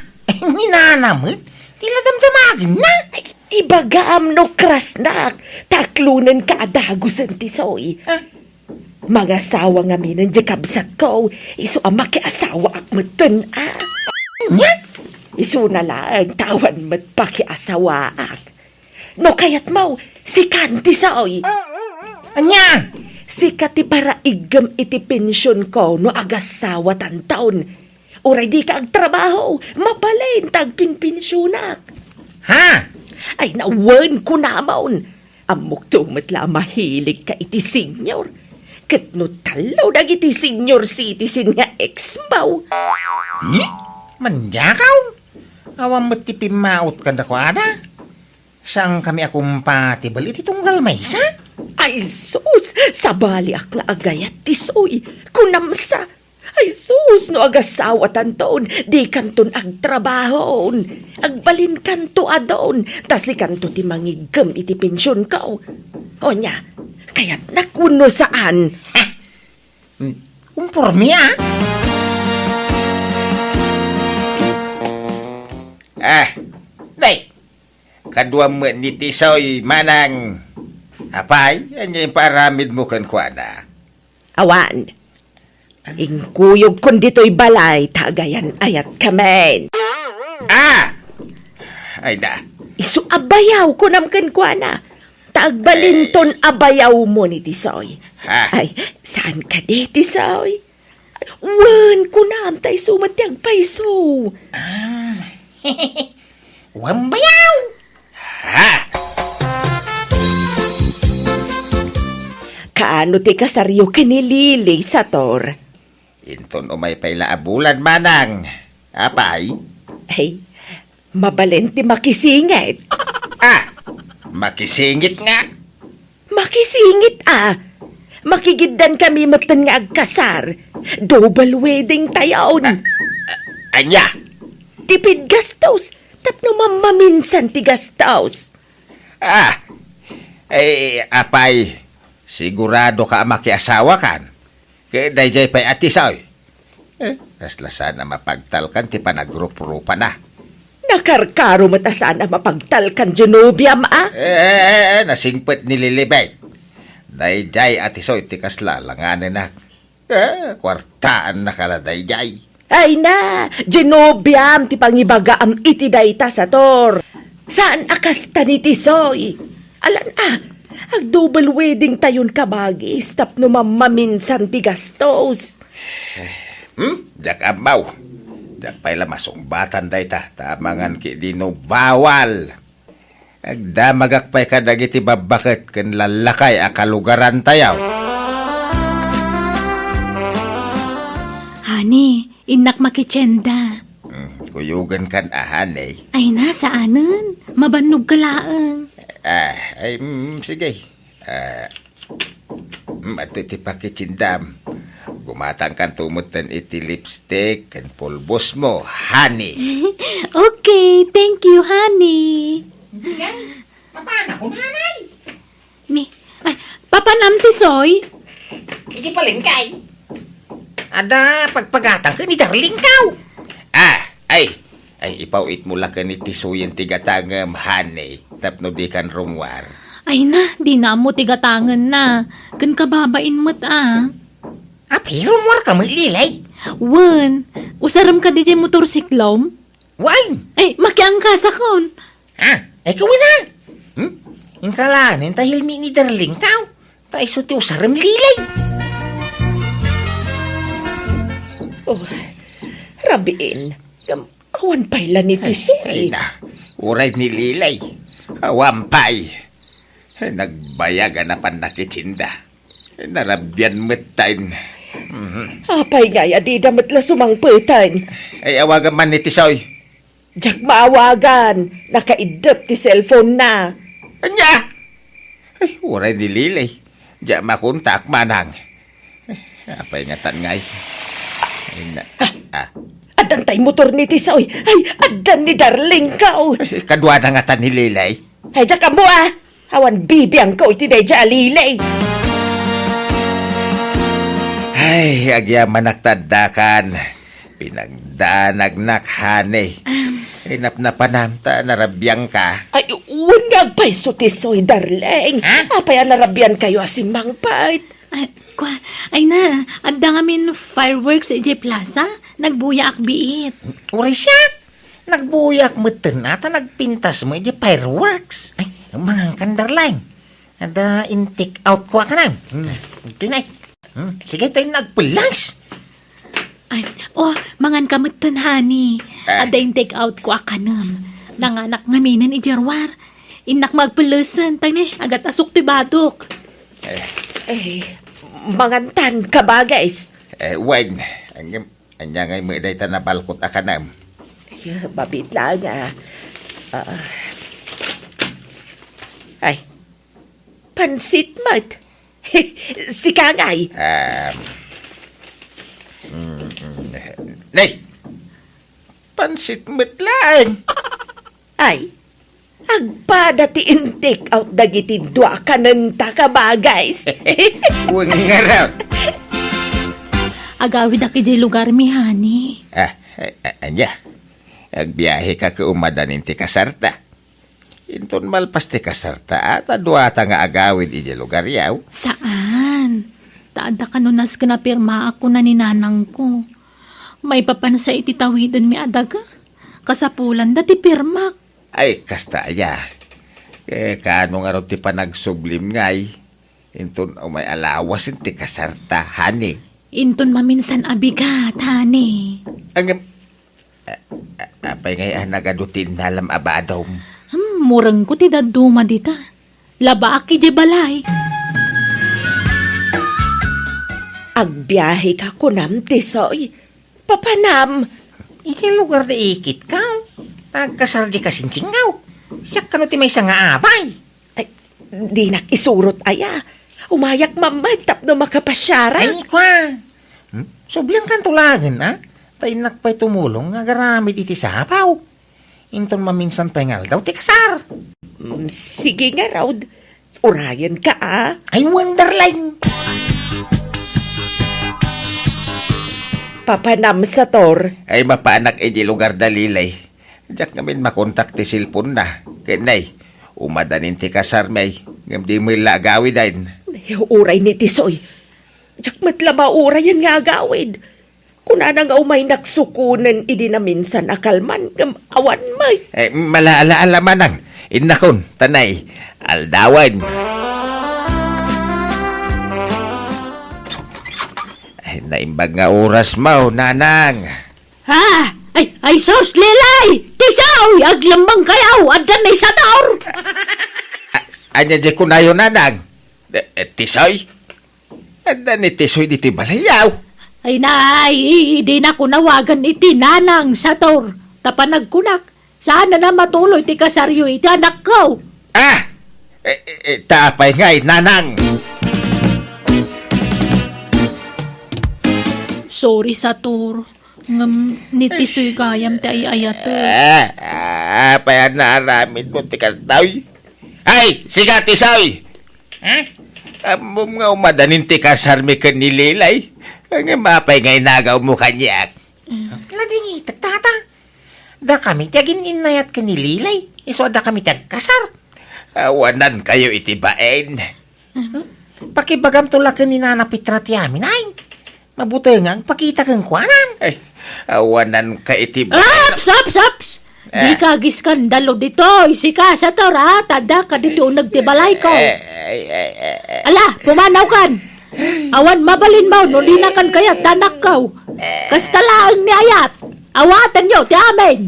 ni nana met, ti la damdamagenna. Ay, ibagam no krasnak, ta aklonenka a dagusen, Tisoy. Ah. Mangasawa ngaminen diay kabsatko, isu a makiasawaak metten a. Nya? Isuna laeng ta awan met pakiasawaak. No kayatmo, sikan, Tisoy. Ania? Sika ti paraiggem iti pensionko no agasawatanton. Uray dika agtrabaho, mabalin ta agpinpensionak. Ha? Ay, nawen, kunamon. Ammokto met la a mahiligka iti senior. Ket no tallo dagiti senior citizen nga ex-mo. Hmm? Mandiakaw? Awan met ti pimmaot kadakuada. Saankami a compatible iti tunggal maysa? Ay sus, sabaliak nga agayat, Tisoy. Kunamsa. Ay sus, no agasawatanton, dikanton agtrabahon. Agbalinkanto adun, ta sikanto ti mangiggem iti pensionko. Ania, kayatnak wenno saan? Ha? Hmm, kumporme, ah. Ah, nay, kaduam met ni Tisoy, manang. Apay, ania imparamidmo kenkuana? Awan. Inkuyogkon ditoy balay ta agayan-ayatkamin. Ah! Ay na. Isu a bayaw, kunam kenkuana. Ta agbalinton a bayawmo ni Tisoy. Ha? Ay, saan kadi, Tisoy? Wen, kunam, ta isu met ti agpayso. Ah. Wen bayaw! Ha? Kaano ti kasaryo ken ni Lily, Sator? Inton umay pay la a bulan, manang. Apay? Ay, mabalin ti makisingit. Ah, makisingit nga? Makisingit a. Makigiddan kami metten nga agkasar. Double wedding tayon. Ah, ah, ania? Tipid gastos. Tapno mammaminsan ti gastos. Ah, eh, apay, sigurado ka a makiasawa kan? Ket daydiay pay a Tisoy. Eh, kasla saan a mapagtalkan ti panagruprupana. Nakarkaro met a saan a mapagtalkan, Genobiam, a? Eh, eh, eh, eh, nasingpet ni Lilibet. Daydiay a Tisoy ti kasla langanenak. Eh, kuartaan na kala daydiay. Ay na, Genobiam ti pangibagaam iti dayta, Sator. Saan a kasta ni Tisoy? Alan a, ag-double wedding tayon kabagis tapno mammaminsan ti gastos. Hmm? Diak ammaw. Diak pay la masungbatan dayta, ta amangan ketdi no bawal. Agdamagak pay kadagiti babbaket ken lallakay a kalugarantayo. Honey, innak makitienda. Hmm, kuyogen kan a, honey. Ay na, saanen. Mabannog ka laeng. Ah, ay, mm, sige. Ah, mm, adtoy ti pakitiendam. Gumatangkanto metten iti lipstick ken pulbosmo, honey. Okay, thank you, honey. Sige, papanakon, honey. Ni, ay, papanam, Tisoy? Iti palengke. Adda pagpagatang ken ni darlingko. Ah, ay, ay, ipaw-itmo la ken ni Tisoyen ti gatangem, honey, tapno dikan rummuar. Ay na, dina ammo ti gatangenna. Ken kababain met a. Apay, rummuarka met, Lilay? Wen, usarem kadi diay motorsiklom? Wen. Ay, makiangkasakon. Ha? Ay, kawinan? Hmm? Ingkalanen ta hilmi ni Darling ka, oh. Ta isu ti usarem, Lilay. Oh, rabiin. Ngem awan pay la ni Tisoy. Ay, na. Uray ni Lilay. Awan pay. Nagbayag a napan nakitinda. Narabian met tayo. Mhm. Apay ngay a dida met la sumangpeten? Ay, awagan man ni Tisoy. Diak maawagan, nakaiddep ti cellphone na. Ania? Ay, uray ni Lilay. Diak makontak manang. Ay, apay ngatan ngay? Ay, na, ah. Addan tay motor ni Tisoy. Ay, addan ni Darling ka, oh. Ay, kadua na ngatan ni Lilay. Ay, diak ammo, ah. Awan bibiangko iti daydiay a Lilay. Ay, agyamanak ta addakan. Pinagdanagnak, honey. Am. Ay, napnapanam ta narabiangka. Ay, wen nga agpayso ti Tisoy, darling. Ha? Apay a narabiankayo a simmangpet? Ay, kua, ay na, adda ngamin fireworks idiay plaza. Nagbuyaak biit. Uray siak. Nagbuyaak metten a ta nagpintas met idiay fireworks. Ay, mangankan, darling. Adda in-take out ko a kanem. Hmm, ito na eh. Hmm, sige, tayo nagpelas. Ay, oh, manganka metten, honey. Ah. Adda in-take out ko a kanem. Nanganak ngaminen idiay ruar. Innak magpelesen, tay ne, agat-asok ti badok. Eh. Eh, mangantan, kabagis. Eh, wen, ang Ania ngay met dayta nabalkot a kanem? Ay, mabiit laeng, ah. Ah. Ay, pansit met. Sika ngay. Um, mm, mm, nay, pansit met laeng. Ay, agpada ti in-take out dagiti dua a kanenta, kabagis. Wen ngarud. Agawidak idiay lugarmi, honey. Ah, a-, a-, ania? Agbiaheka ket umadan ti kasarta. Inton malpas ti kasarta, ata duata nga agawid idiay lugaryo. Saan. Ta adda kano nasken a pirmaak, kuna ni nanangko. Maipapan sa iti tawidenmi a daga. Kasapulanda ti pirmak. Ay, kasta aya. Eh, kaano ngarud ti panagsublim ngay? Inton umay a lawasen ti kasarta, honey? Inton maminsan a bigat, honey. Ang, a-, a-, apay ngay a nagadu ti innalam a badom? Hmm, murengko ti dadduma dita. Labaak idiay balay. Agbiaheka kunam, Tisoy. Papanam. Iti lugar da ikitka, nagkasar di kasinsingaw. Siak kano ti maysa nga abay. Ay, dinak isurot aya. Umayak mammet tapno makapasiarak. Ay, kua. Hmm? Subliankanto laengen, a? Ta innak pay tumulong nga agaramid iti sapaw. Inton maminsan pay nga aldaw ti kasar. Mm, sige ngarud. Urayenka, a. Ay, wen, darling. Papanam, Sator. Ay, mapaanak idiay lugar da, Lilay. Diak ngamin makontak ti cellphone na. Ket nay, umadan ti kasarmi, ngem di met la agawiden. Ay, uray ni Tisoy. Diak met la maurayen nga agawid. Kunana nga umaynak sukonen idi naminsan a kalman, ngem awan met. Eh, malaala-ala manang. Innakon, ta nay, aldawen. Ay, naimbag nga oras mo, nanang. Ha? Ay, ay, sus, Lilay! Tisoy! Aglemmengkayo! Adda ni Sator! A-, ania di kunayo, nanang? Eh, eh, Tisoy? Adda ni Tisoy ditoy balayaw. Ay, nay, dinako nawagan iti nanang, Sator. Ta panagkunak, saan a matuloy ti kasaryo iti anakko. Ah! Eh, eh, eh, ta apay ngay, nanang? Sorry, Sator. Ngem ni Tisoy gayam ti ay-ayatek. Ah, ah, apay a naaramidmo ti kastoy? Ay, sika, Tisoy! Hmm? Ammom nga umadanin ti kasarmi ken ni Lilay. Ngem apay nga inagawmo kaniak? Nadingitek, tata. Dakami ti agin-innayat ken ni Lilay. Isu a dakami ti agkasar. Awanankayo iti bain. Hmm? Pakibagamto la ken ni Nana Petra ti amin, ay. Mabuteng nga agpakita kenkuana. Ay, awananka iti ba- Aps! Aps! Aps! Dika agiskandalo ditoy, sika, Sator, ha? Tadda ka ditoy uneg ti balayko. Eh, eh, eh, eh, eh. Ala, pumanawkan. Awan mabalinmo no dinakan kayat ti anakko. Kasta laeng ni ayat. Awatenyo ti amin.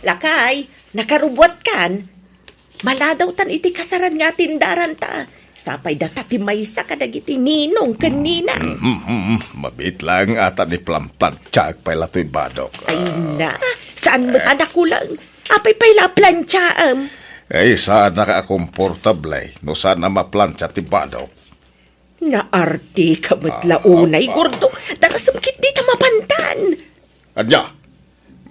Lakay, nakarubuatkan? Maladawtan iti kasaran nga atendaranta. Sapay data ti maysa kadagiti ninong ken nina. Mhm, mhm. Mabiit laeng ata ni planplantiaek pay la toy badok. Ay na, saan met a nakulang? Apay pay la a plantiaem? Ay, saan a komportable no saan a maplantia ti badok. Naartika met la unay, Gordo. Darasem ketdi ta mapantan. Ania?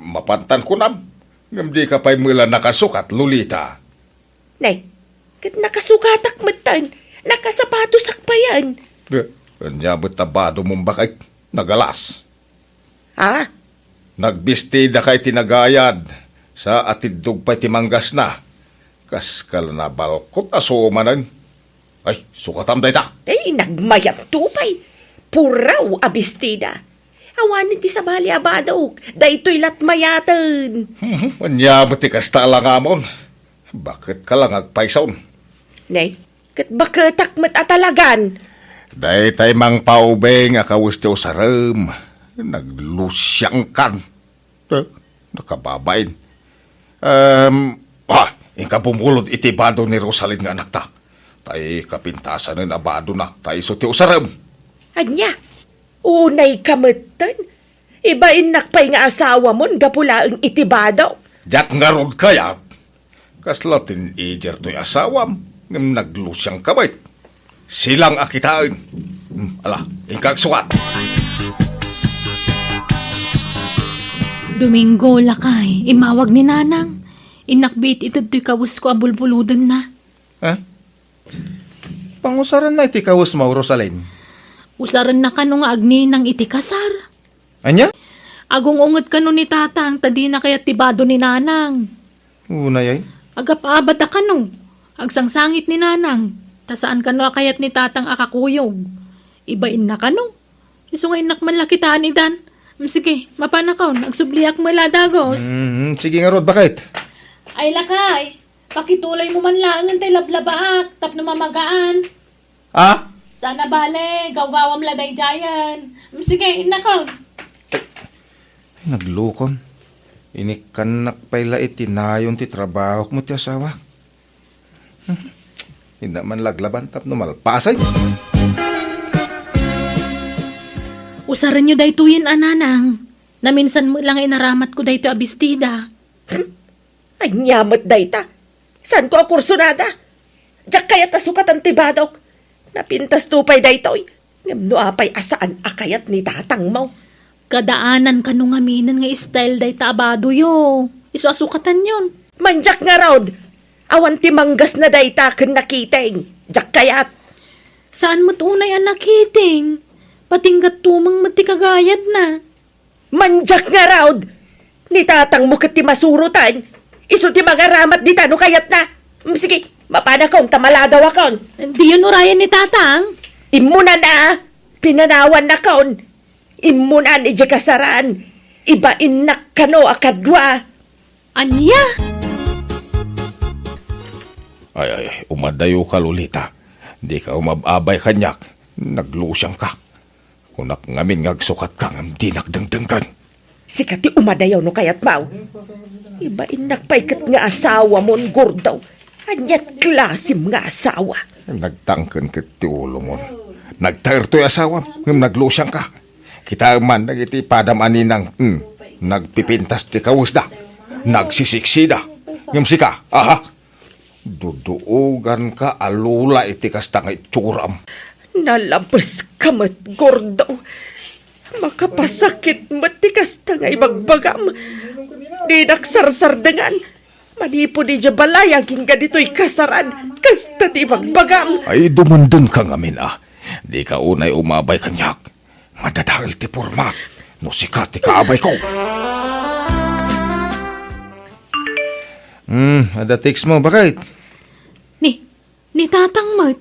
Mapantan kunam? Ngem dika pay met la nakasukat, Lolita. Nay, ket nakasukatak metten. Nakasapatosak payen. Eh, ania met ta badom, bakay? Nagalas. Ha? Nagbistida kay ti nagayad, sa atiddog pay ti manggasna. Kas ka la nabalkot a sumanen. Ay, sukatam dayta. Ay, nagmayat to pay. Puraw a bestida. Awanen ti sabali a badok. Daytoy lat mayaten. Mhm, ania met ti kasta a langamon? Baket ka la nga agpayson. Nay, ket baketak met a talagan. Daytay mangpaubing a kawes ti usarem. Naglusiangkan. Eh, nakababain. Em, ah, inka bumulod iti bado ni Rosalyn nga anakta. Tay kapintasanen a badona, ta isu ti usarem. Ania? Unay ka metten? Ibainnak pay nga asawamon gapu laeng iti bado. Diak ngarud kayat. Kasla teenager toy asawam, ngem naglusiang ka met. Silang a kitaen. Hmm, ala, inka agsukat. Domingo, lakay, immawag ni Nanang. Innak biit ited toy kawesko a bulbulodenna. Eh? Pangusarenna iti kawesmo, Rosalyn? Usarenna kano nga agninang iti kasar. Ania? Agung-unget kano ni Tatang ta dina kayat ti bado ni Nanang. Unay ay? Agap-abat a kano. Agsangsangit ni Nanang. Ta saan kano a kayat ni Tatang a kakuyog. Ibainna kano. Isu nga innak man la kitaen idan. Mm, sige, mapanakon. Agsubliak met la a dagus. Mm, sige ngarud, baket. Ay, lakay. Pakituloymo man laengen tay lablabaak tapno mamagaan. Ah? Saan a bale, gawgawam la daydiayen. Mm, sige, innakon. Ay, naglukon. Inikkannak pay la iti nayon ti trabahok met ti asawak. Hmm. Inna man laglaban tapno malpasen. Usarenyo daytoyen a Nanang. Naminsan met la nga inaramatko daytoy a bestida. Ania met dayta? Saanko a kursonada? Diak kayat a sukatan ti badok. Napintasto pay daytoy. Ngem no apay a saan a kayat ni tatangmo? Kadaanan kano ngaminen nga style dayta a badoyo. Isu a sukatanyon. Mandiak ngarud. Awan ti manggasna dayta ken nakiting. Diak kayat. Saan met unay a nakiting? Patinggat tumeng met ti kagayadna. Mandiak ngarud! Ni tatangmo ket ti masurotan. Isu ti mangaramat dita no kayatna. Mm, sige, mapanakon ta maladawakon. Diyon urayen ni tatang? Immunan a, pinanawannakon. Immunan idiay kasaran. Ibainnak kano a kadua. Ania? Ay, ay, ay, umadayoka, Lolita. Dika umab-abay kaniak. Naglusiangka. Kunak ngamin nga agsukatka ngem dinak dengdenggen. Sika ti umadayo no kayatmo. Ibainnak pay ket nga asawamon, Gordo. Aniat klasem nga asawa? Nagtangken ket ti ulomon. Nagtaer toy asawam ngem naglusiangka. Kitaem man dagiti padam a ninang, hmm, nagpipintas ti kawesda. Nagsisiksida. Ngem sika, aha? Duduoganka a lula iti kasta nga itsuram. Nalabeska met, Gordo. Makapasakit met ti kasta nga ibagbagam. Dinak sarsardengan. Manipud idiay balay agingga ditoy kasaran. Kasta ti ibagbagam. Ay, dumendengka ngamin a. Dika unay umabay kaniak. Madadael ti pormak no sika ti kaabayko. Hmm, adda text mo, bakit? Ni, ni tatang met.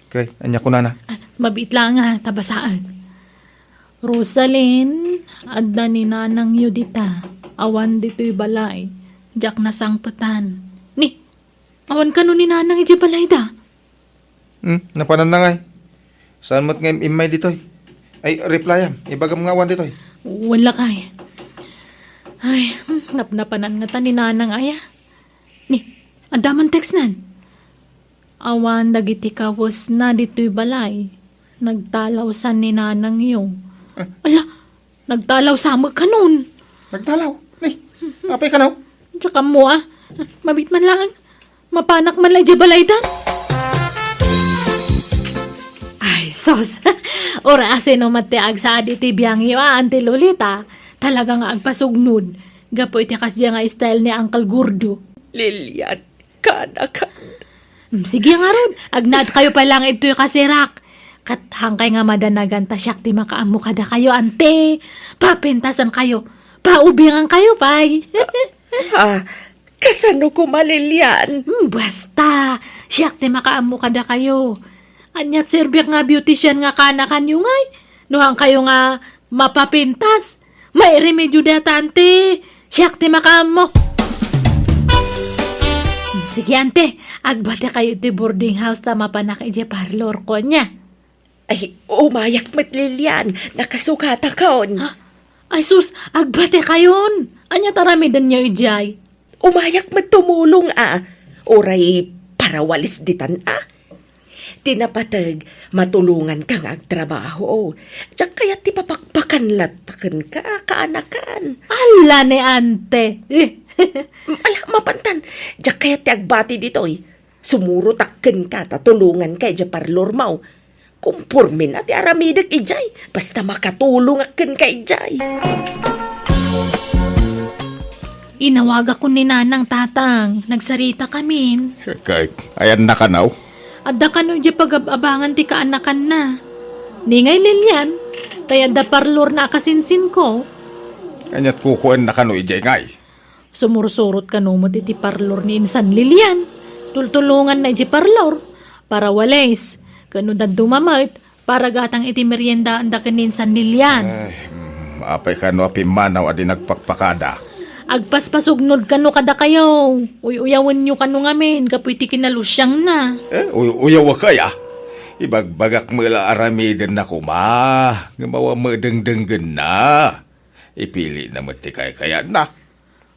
Okay, anya kunana? Ah, Mabiit laeng ta basaek. Rosalyn, adda ni nanangyo dita. Awan ditoy balay. Diak nasangpetan. Ni, awan kano ni nanang idiay balayda? Hmm, napananna ngay. Saan met nga im-, immay ditoy? Ay, replyam. Ibagam nga awan ditoy. Wen lakay. Ay, hmm, napnapanan ngata ni nanang aya. Ni, adda man textnan. Awan dagiti kawesna ditoy balay. Nagtalawsan ni nanangyo. Ah. Ala, nagtalawsa met kanon. Nagtalaw? Ni, apay kano? Diak ammo, ah. Mabiit man laeng. Mapanak man la idiay balaydan. Ay, sus. Uray asino met ti agsaad iti biangyo, ah, Auntie Lolita. Talaga nga agpasugnod. Gapu iti kasdiay nga style ni Uncle Gordo. Lilian, kaanakan. Mm, sige ngarud, agnaedkayo pay laeng ditoy kasirak. Ket haankay nga madanagan ta siak ti makaammo kadakayo, ante. Papentasankayo. Paubingankayo pay. Ah, kasano koma, Lilian? Hmm, basta, siak ti makaammo kadakayo. Ania't serbiak nga beautician nga kaanakanyo ngay? No haankayo nga mapapintas, mairemedio dayta, ante. Siak ti makaammo. Sige, ante. Agbatekayo iti boarding house ta mapanak idiay parlor ko ania. Ay, umayak met, Lilian. Nakasukatakon. Ha? Ay, sus, agbatekayon. Ania ti aramidenyo idiay? Umayak met tumulong, a. Uray parawalis ditan, a. Ti napateg, matulonganka nga agtrabaho. Diak kayat ti papakpakan latta kenka, kaanakan. Ala ni ante. Eh. Ala, mapantan. Diak kayat ti agbati ditoy. Sumurotak kenka ta tulonganka idiay parlormo. Kompormena ti aramidek idiay, basta makatulongak kenka idiay. Inawagakon ni Nanang, Tatang. Nagsaritakamin. Ket, ayanna kano? Adda kano idiay pagab-abangan ti kaanakanna. Ni ngay Lilian, tay adda parlorna a kasinsinko. Ania't kukuenna kano idiay ngay? Sumursurot kano met iti parlor ni Insan Lilian. Tultulonganna iti parlor, parawalis, ken no dadduma met, para gatang iti meriendaanda ken ni Insan Lilian. Ay, mm, apay kano a pimmanaw a di nagpakpakada? Agpaspasugnod kano kadakayo. Uy-uyawenyo kano ngamin gapu iti kinalusiangna. Eh, uy-, uyawek aya? Ibagbagak met la aramidenna koma, ngem awan met dengdenggenna. Ipilina met ti kaykayatna.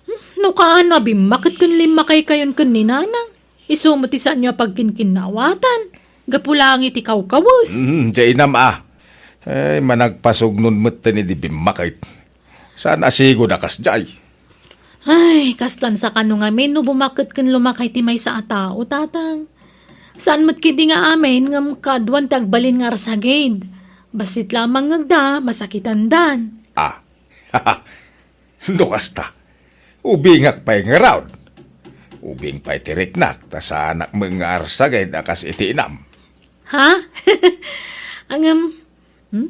Hmm, no kaano a bimmaket ken limmakaykayon ken ni Nanang, isu met ti saanyo a pagkinkinnawatan, gapu laeng iti kawkawes. Hmm, diay inam a. Ay, managpasugnod metten idi bimmaket. Saan a sigud a kasdiay. Ay, kastan sa kano ngamin no bumaket ken lumakay ti maysa a tao, Tatang. Saan met ketdi nga amin ngem kaaduan ti agbalin nga arsagid. Bassit la a mangngegda, masakitandan. Ah. No kasta, ubingak pay ngarud. Ubing pay ti riknak, ta saanak met nga arsagid a kas iti inam. Ha? Ngem, hmm?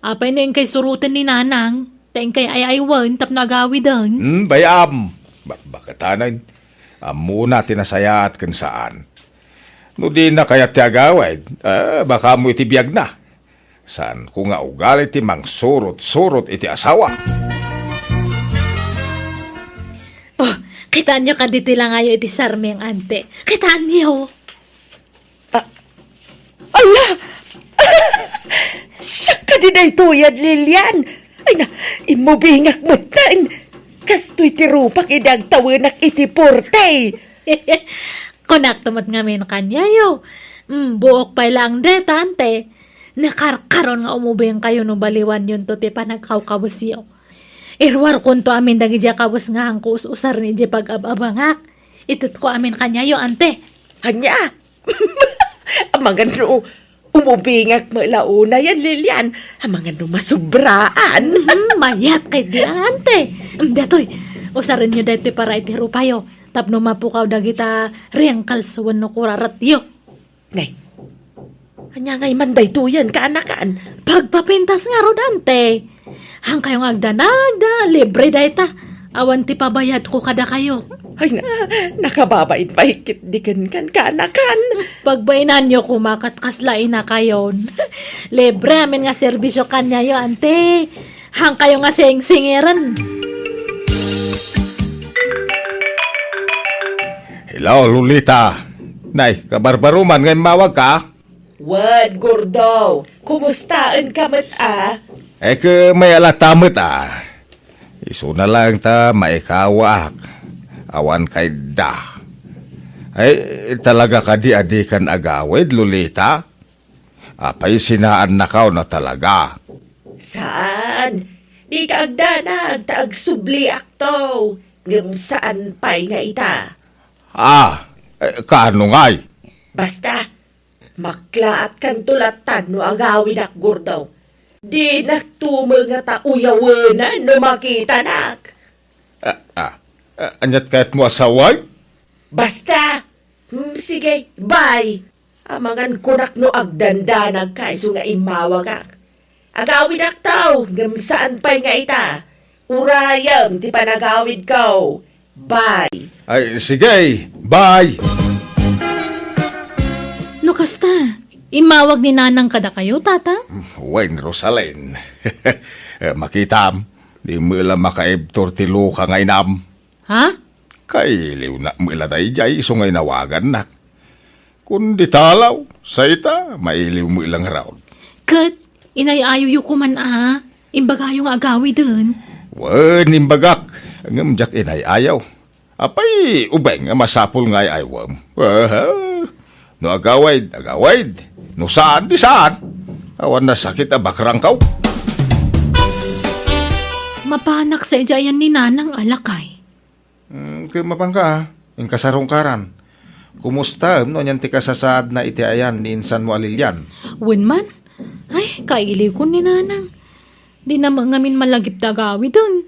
Apay no inkay suroten ni Nanang, ta inkay ay-aywen tapno agawiden? Hmm, bay-am. Bakbaketanen. Ammona ti nasayaat ken saan. No dina kayat ti agawid, eh, baka ammo iti biagna. Saanko nga ugali ti mangsurot-surot iti asawa. Oh, kitaenyo kadi ti langayo iti sarming, ante. Kitaenyo? Ah, ala! Siak kadi daytoy, Lilian. Ay na, immubingak metten. Kastoy ti rupak idi agtawenak iti porte. Kunakto met ngamin kaniayo. Mm, buok pay laeng dayta, ante. Nakarkaron nga umubingkayo no baliwanyonto ti panagkawkawesyo. Iruarkonto amin dagidiay kawes nga haanko us-usaren idiay pag-ab-abangak. Itedko amin kaniayo, ante. Ania? Amangan no umubingak met la unay, Lilian. Amangan no masubraan. Mhm, mayat ketdi, ante. Mm, daytoy, usarenyo daytoy para iti rupayo. Tapno mapukaw dagita wrinkles wenno kuraratyo. Nay, ania ngay man daytoyen, kaanakan? Pagpapintas ngarud, ante. Haankayo nga agdanag da, libre dayta. Awan ti pabayadko kadakayo. Ay na, nakababain pay ketdi kenka, nakan. Pagbainanyo koma ket kasla inakayon. Libre amin nga serbisio kaniayo, ante. Haankayo nga singsingiren. Hello, Lolita. Nay, kabarbaruman nga immawagka? Wen, Gordo. Kumustaenka met a? Ket mayat latta met a. Isuna laeng ta maikawaak. Awan kaidda. Ay, talaga kadi a dikan agawid, Lolita? Apay, sinaannakaw na talaga? Saan. Dika agdanag ta agsubliakto. Ngem saan pay nga ita. Ah, eh, kaano ngay? Basta, maklaatkanto latta no agawidak, Gordo. Dinakto met ngata uyawenan no makitanak. Ah, ah, ah, aniat kayatmo a sawen? Basta! Hmm, sige, bye! Amangan kunak no agdandanagka isu nga immawagak. Agawidakto, ngem saan pay nga ita. Urayem ti panagawidko. Bye! Ay, sige, bye! No kasta, immawag ni Nanang kadakayo, Tata? Wen, Rosalen. Eh, makitam, di met la makaibtur ti luka nga inam. Ha? Kailiwnak met la daydiay isu nga inawagannak. Kundi talaw, sa ita, mailiw met la ngarud. Ket, inay-ayoyo koman a, imbagayo nga agawiden. Wen, imbagak, ngem diak inay-ayaw. Apay, ubing nga masapul nga ay-aywem. Aha. No agawid, agawid. No saan, di saan. Awan nasakit a bakrangkaw. Mapanak sa idiayan ni Nanang a lakay. Hmm, ket mapanka, ah. Inka sarungkaran. Kumustaem no anian ti kasasaadna iti ayan ni insanmo a Lilian? Wen man. Ay, kailiwkon ni Nanang. Dina met ngamin malagip ti agawiden.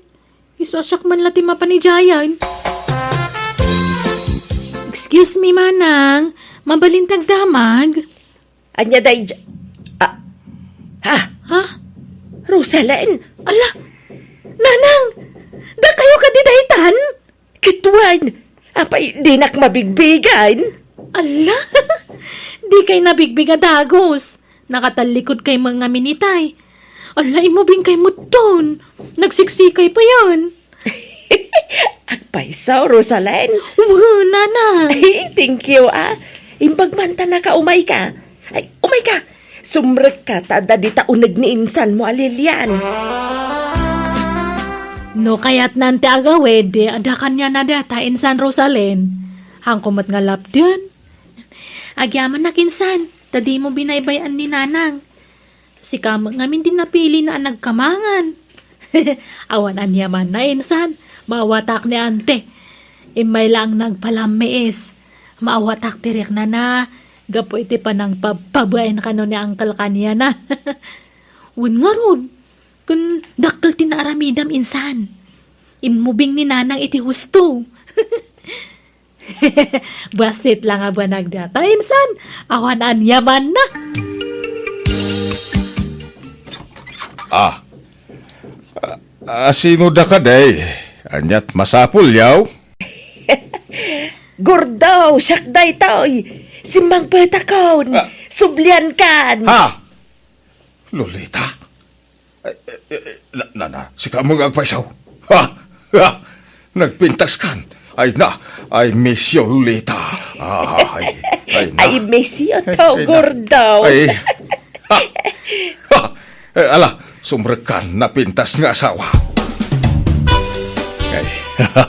Isu a siak man la ti mapan idiayan. Excuse me, Manang. Mabalin ti agdamag? Ania daydi-, ah, ha? Ha? Rosalen? Ala, Nanang! Dakayo kadi daytan? Ket wen, apay dinak mabigbigan? Ala, dikay nabigbig a dagus. Nakatallikudkay met ngamin itay. Ala, immubingkay metten. Nagsiksikay payen. Agpayso, Rosalen. Wen, Nanang. Ay, thank you, ah. Imbag man ta naka, umayka. Ay, umayka. Sumrekka ta adda dita uneg ni insanmo a Lilian. No kayatnan ti agawid, adda kaniana data insan, Rosalen. Haanko met nga lapdan. Agyamanak insan, ta dimo binaybay-an ni Nanang. Sika met ngamin ti napilina a nagkamangan. Awan aniamanna, insan. Maawatak ni Ante. Immay laeng nagpalammiis. Maawatak ti riknana gapu iti panangpabpabain kano ni Uncle kaniana. Wen ngarud, ken dakkel ti naaramidam, insan. Immubing ni Nanang iti husto. Bassit la nga banag data, insan. Awan aniamanna. Ah. Ah, ah, sino da kadi? Aniat masapul, yaw? Gordo, siak daytoy. Simmangpetakon. Ah. Subliankan. Ha? Lolita? Eh, eh, eh, na, na, na, sika met nga agpayso. Ha? Ha? Nagpintaskan. Ay na, I miss you, Lolita. Ay, ay na. I miss you too, Gordo. Ay, ha? Ha? Eh, ala, sumrekkan, napintas nga asawa. Ay,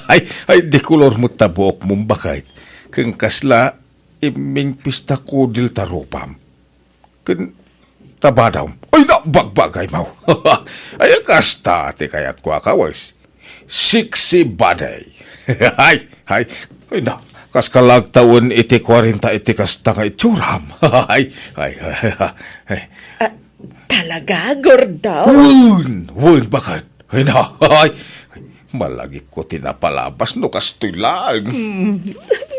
ay, ay, di kolor met ta buokmo, baket. Ken kasla, imming pista kudil ta rupam. Ken tabadam. Ay, na, bagbagaymo. Ay, kasta ti kayatko a kawes. Sexy body. Ay, ay, ay, na, kas ka lagtawen iti kuarenta iti kasta nga itsuram. Ay, ay, ay, ay. Ah, talaga, Gordo? Wen, wen, baket? Ay na, ay, malagipko ti napalabas no kastoy laeng. Hmm,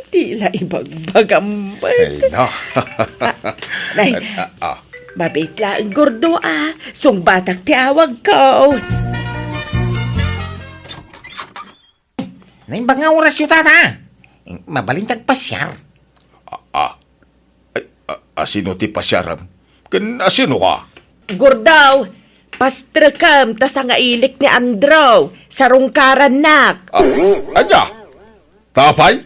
ti la ibagbagam met. Ay na. Ah, nay, ah, ah. Mabiit laeng, Gordo, ah. Sungbatak ti awagko. Naimbag nga orasyo, tata. Mabalin ti agpasiar. A, a, ay, a, asino ti pasiaram? Ken asino ka? Gurdaw, pastrekem ta sangailik ni Andrew, sarungkarannak. A, ania? Ta apay?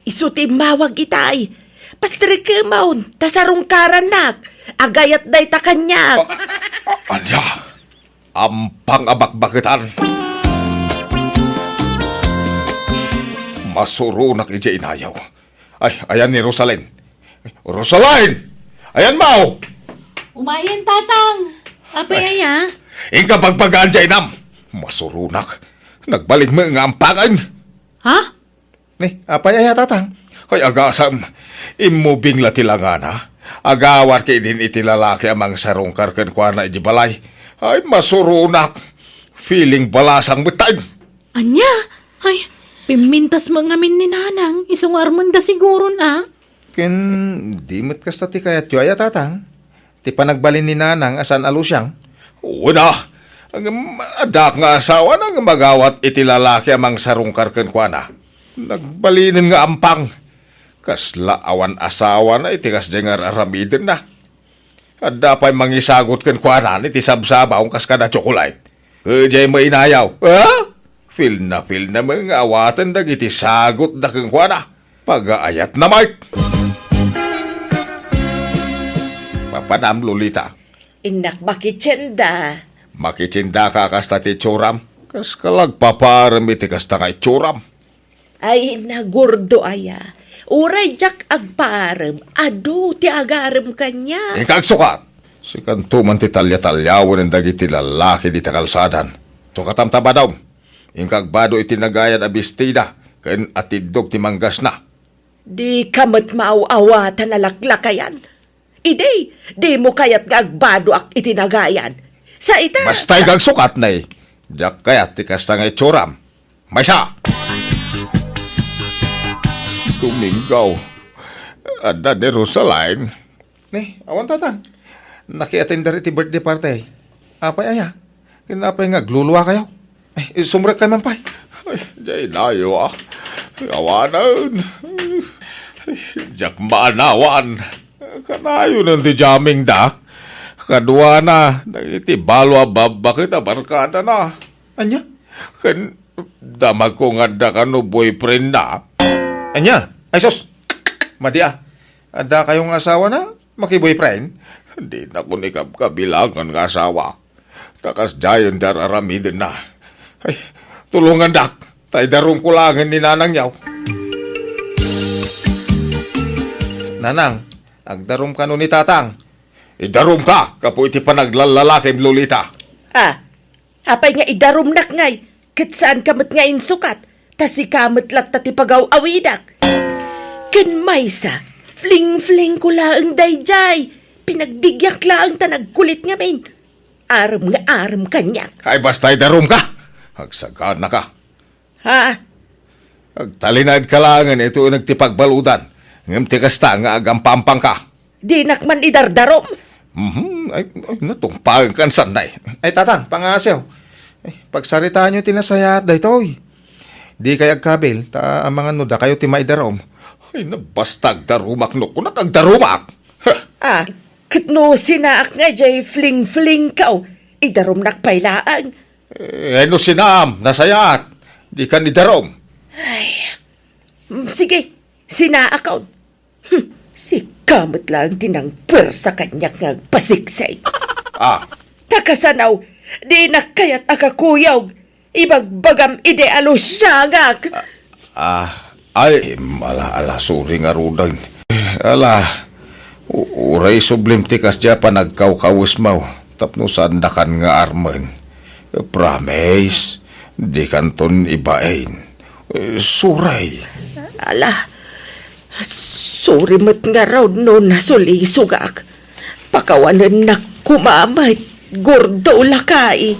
Isu ti immawag itay. Pastrekemon, ta sarungkarannak. Agayat dayta kaniak. A, a, ania? Ampang a bakbaketan. Masuronak idiay inayaw. Ay, ayan ni Rosaline. Rosaline! Ayan mo! Umayen, Tatang. Apay, ay, aya? Inka bagbagaan diay inam. Masuronak. Nagbalin met nga ampangen. Ha? Ni, apay aya, Tatang? Kay agasam, immubing la ti langana. Agawat ket idin iti lalaki a mangsarungkar kenkuana iti balay. Ay, masuronak. Feeling balasang met tayo. Ania? Ay, pimmintas met ngamin ni Nanang, isu nga armenda siguron a. Ken, di met kasta ti kayatyo aya, Tatang? Ti panagbalin ni Nanang a saan a lusiang? Wen a, ngem addak nga asawana nga magawat iti lalaki a mangsarungkar kenkuana. Nagbalinen nga ampang. Kasla awan asawana iti kasdiay nga ar-aramidenna. Adda pay mangisagut kenkuana iti sabsabaw kas kada tsokolate. Ket diay mainayaw, ha? Feel na feel na met nga awaten dagiti sagutda kenkuana. Pagaayatna met. Papanam, Lolita. Innak makitienda. Makitiendaka kasta ti itsuram. Kaska la agpapaarem iti kasta nga itsuram. Ay, nagurdo aya. Uray diak agpaarem, adu ti agarem kaniak. Inka agsukat! Sikanto man ti talia-taliawen dagiti lalaki dita kalsadan. Sukatam ta badom. Inka agbado iti nagayan a bestida ken atiddog ti manggasna. Dika met maaw-awatan a laklakayan. Idi, dimo kayat nga agbadoak iti nagayan. Sa ita? Basta inka agsukat, nay. Diak kayat ti kasta nga itsuram. Maysa! Domingo, adda ni Rosaline. Ni, awan, Tatang. Nakiatender iti birthday party. Apay aya? Ken apay nga agluluakayo? Ay, sumrekkayo man pay. Ay, diay inayo, a. Awanen. Ay, diak maanawan. Kanayonen ti jammingda. Kaduana, dagiti balo a babbaket a barkadana. Ania? Ken damagko nga adda kano boyfriendna. Ania? Ay, sus! Madi a. Adda kayo nga asawana? Makiboyfriend? Dinakon ikabkabilangan nga asawa. Ta kasdiayen ti ar-aramidenna. Ay, tulongandak, ta idarumko laengen ni Nanangyo. Nanang, agdarum kano ni Tatang. Idarumka, gapu iti panaglallalakim, Lolita. Ah, apay nga idarumnak ngay, ket saanka met nga insukat, ta sika met latta ti pagaw-awidak. Ken maysa, fling-flingko laeng daydiay. Pinagbigiak laeng ta nagkulit ngamin. Arem nga arem kaniak. Ay, basta idarumka. Agsaganaka. Ha? Agtalinaedka laengen iti uneg ti pagbaludan, ngem ti kasta nga agampampangka. Dinak man idardarum. Mhm. Ay, ay, natungpaenkan, sanay. Ay, Tatang, pangngaasim. Ay, pagsaritaanyo ti nasayaat daytoy. Dikay agkabil, ta amangan no dakayo ti maidarum. Ay, na, basta agdarumak no kunak, agdarumak. Ha! Ah, ket no sinaak nga diay fling-flingko, idarumnak pay laeng. Eh, no sinam, nasayaat, dikan idarum. Ay, mm, sige, sinaakon. Hmm, sika met laeng ti nangpuersa kaniak nga agpasiksik. Ah. Ta kasano, dinak kayat a kakuyog. Ibagbagam idi a lusiangak. Ah, ay, ala, ala, sorry ngaruden. Ala, u-, uray sublim ti kasdiay a panagkawkawesmo tapno saandakan nga armen. Promise, dikanton ibain. Eh, sorry. Ala, sorry met ngarud no nasulisogak. Pakawanennak koma met, Gordo, lakay.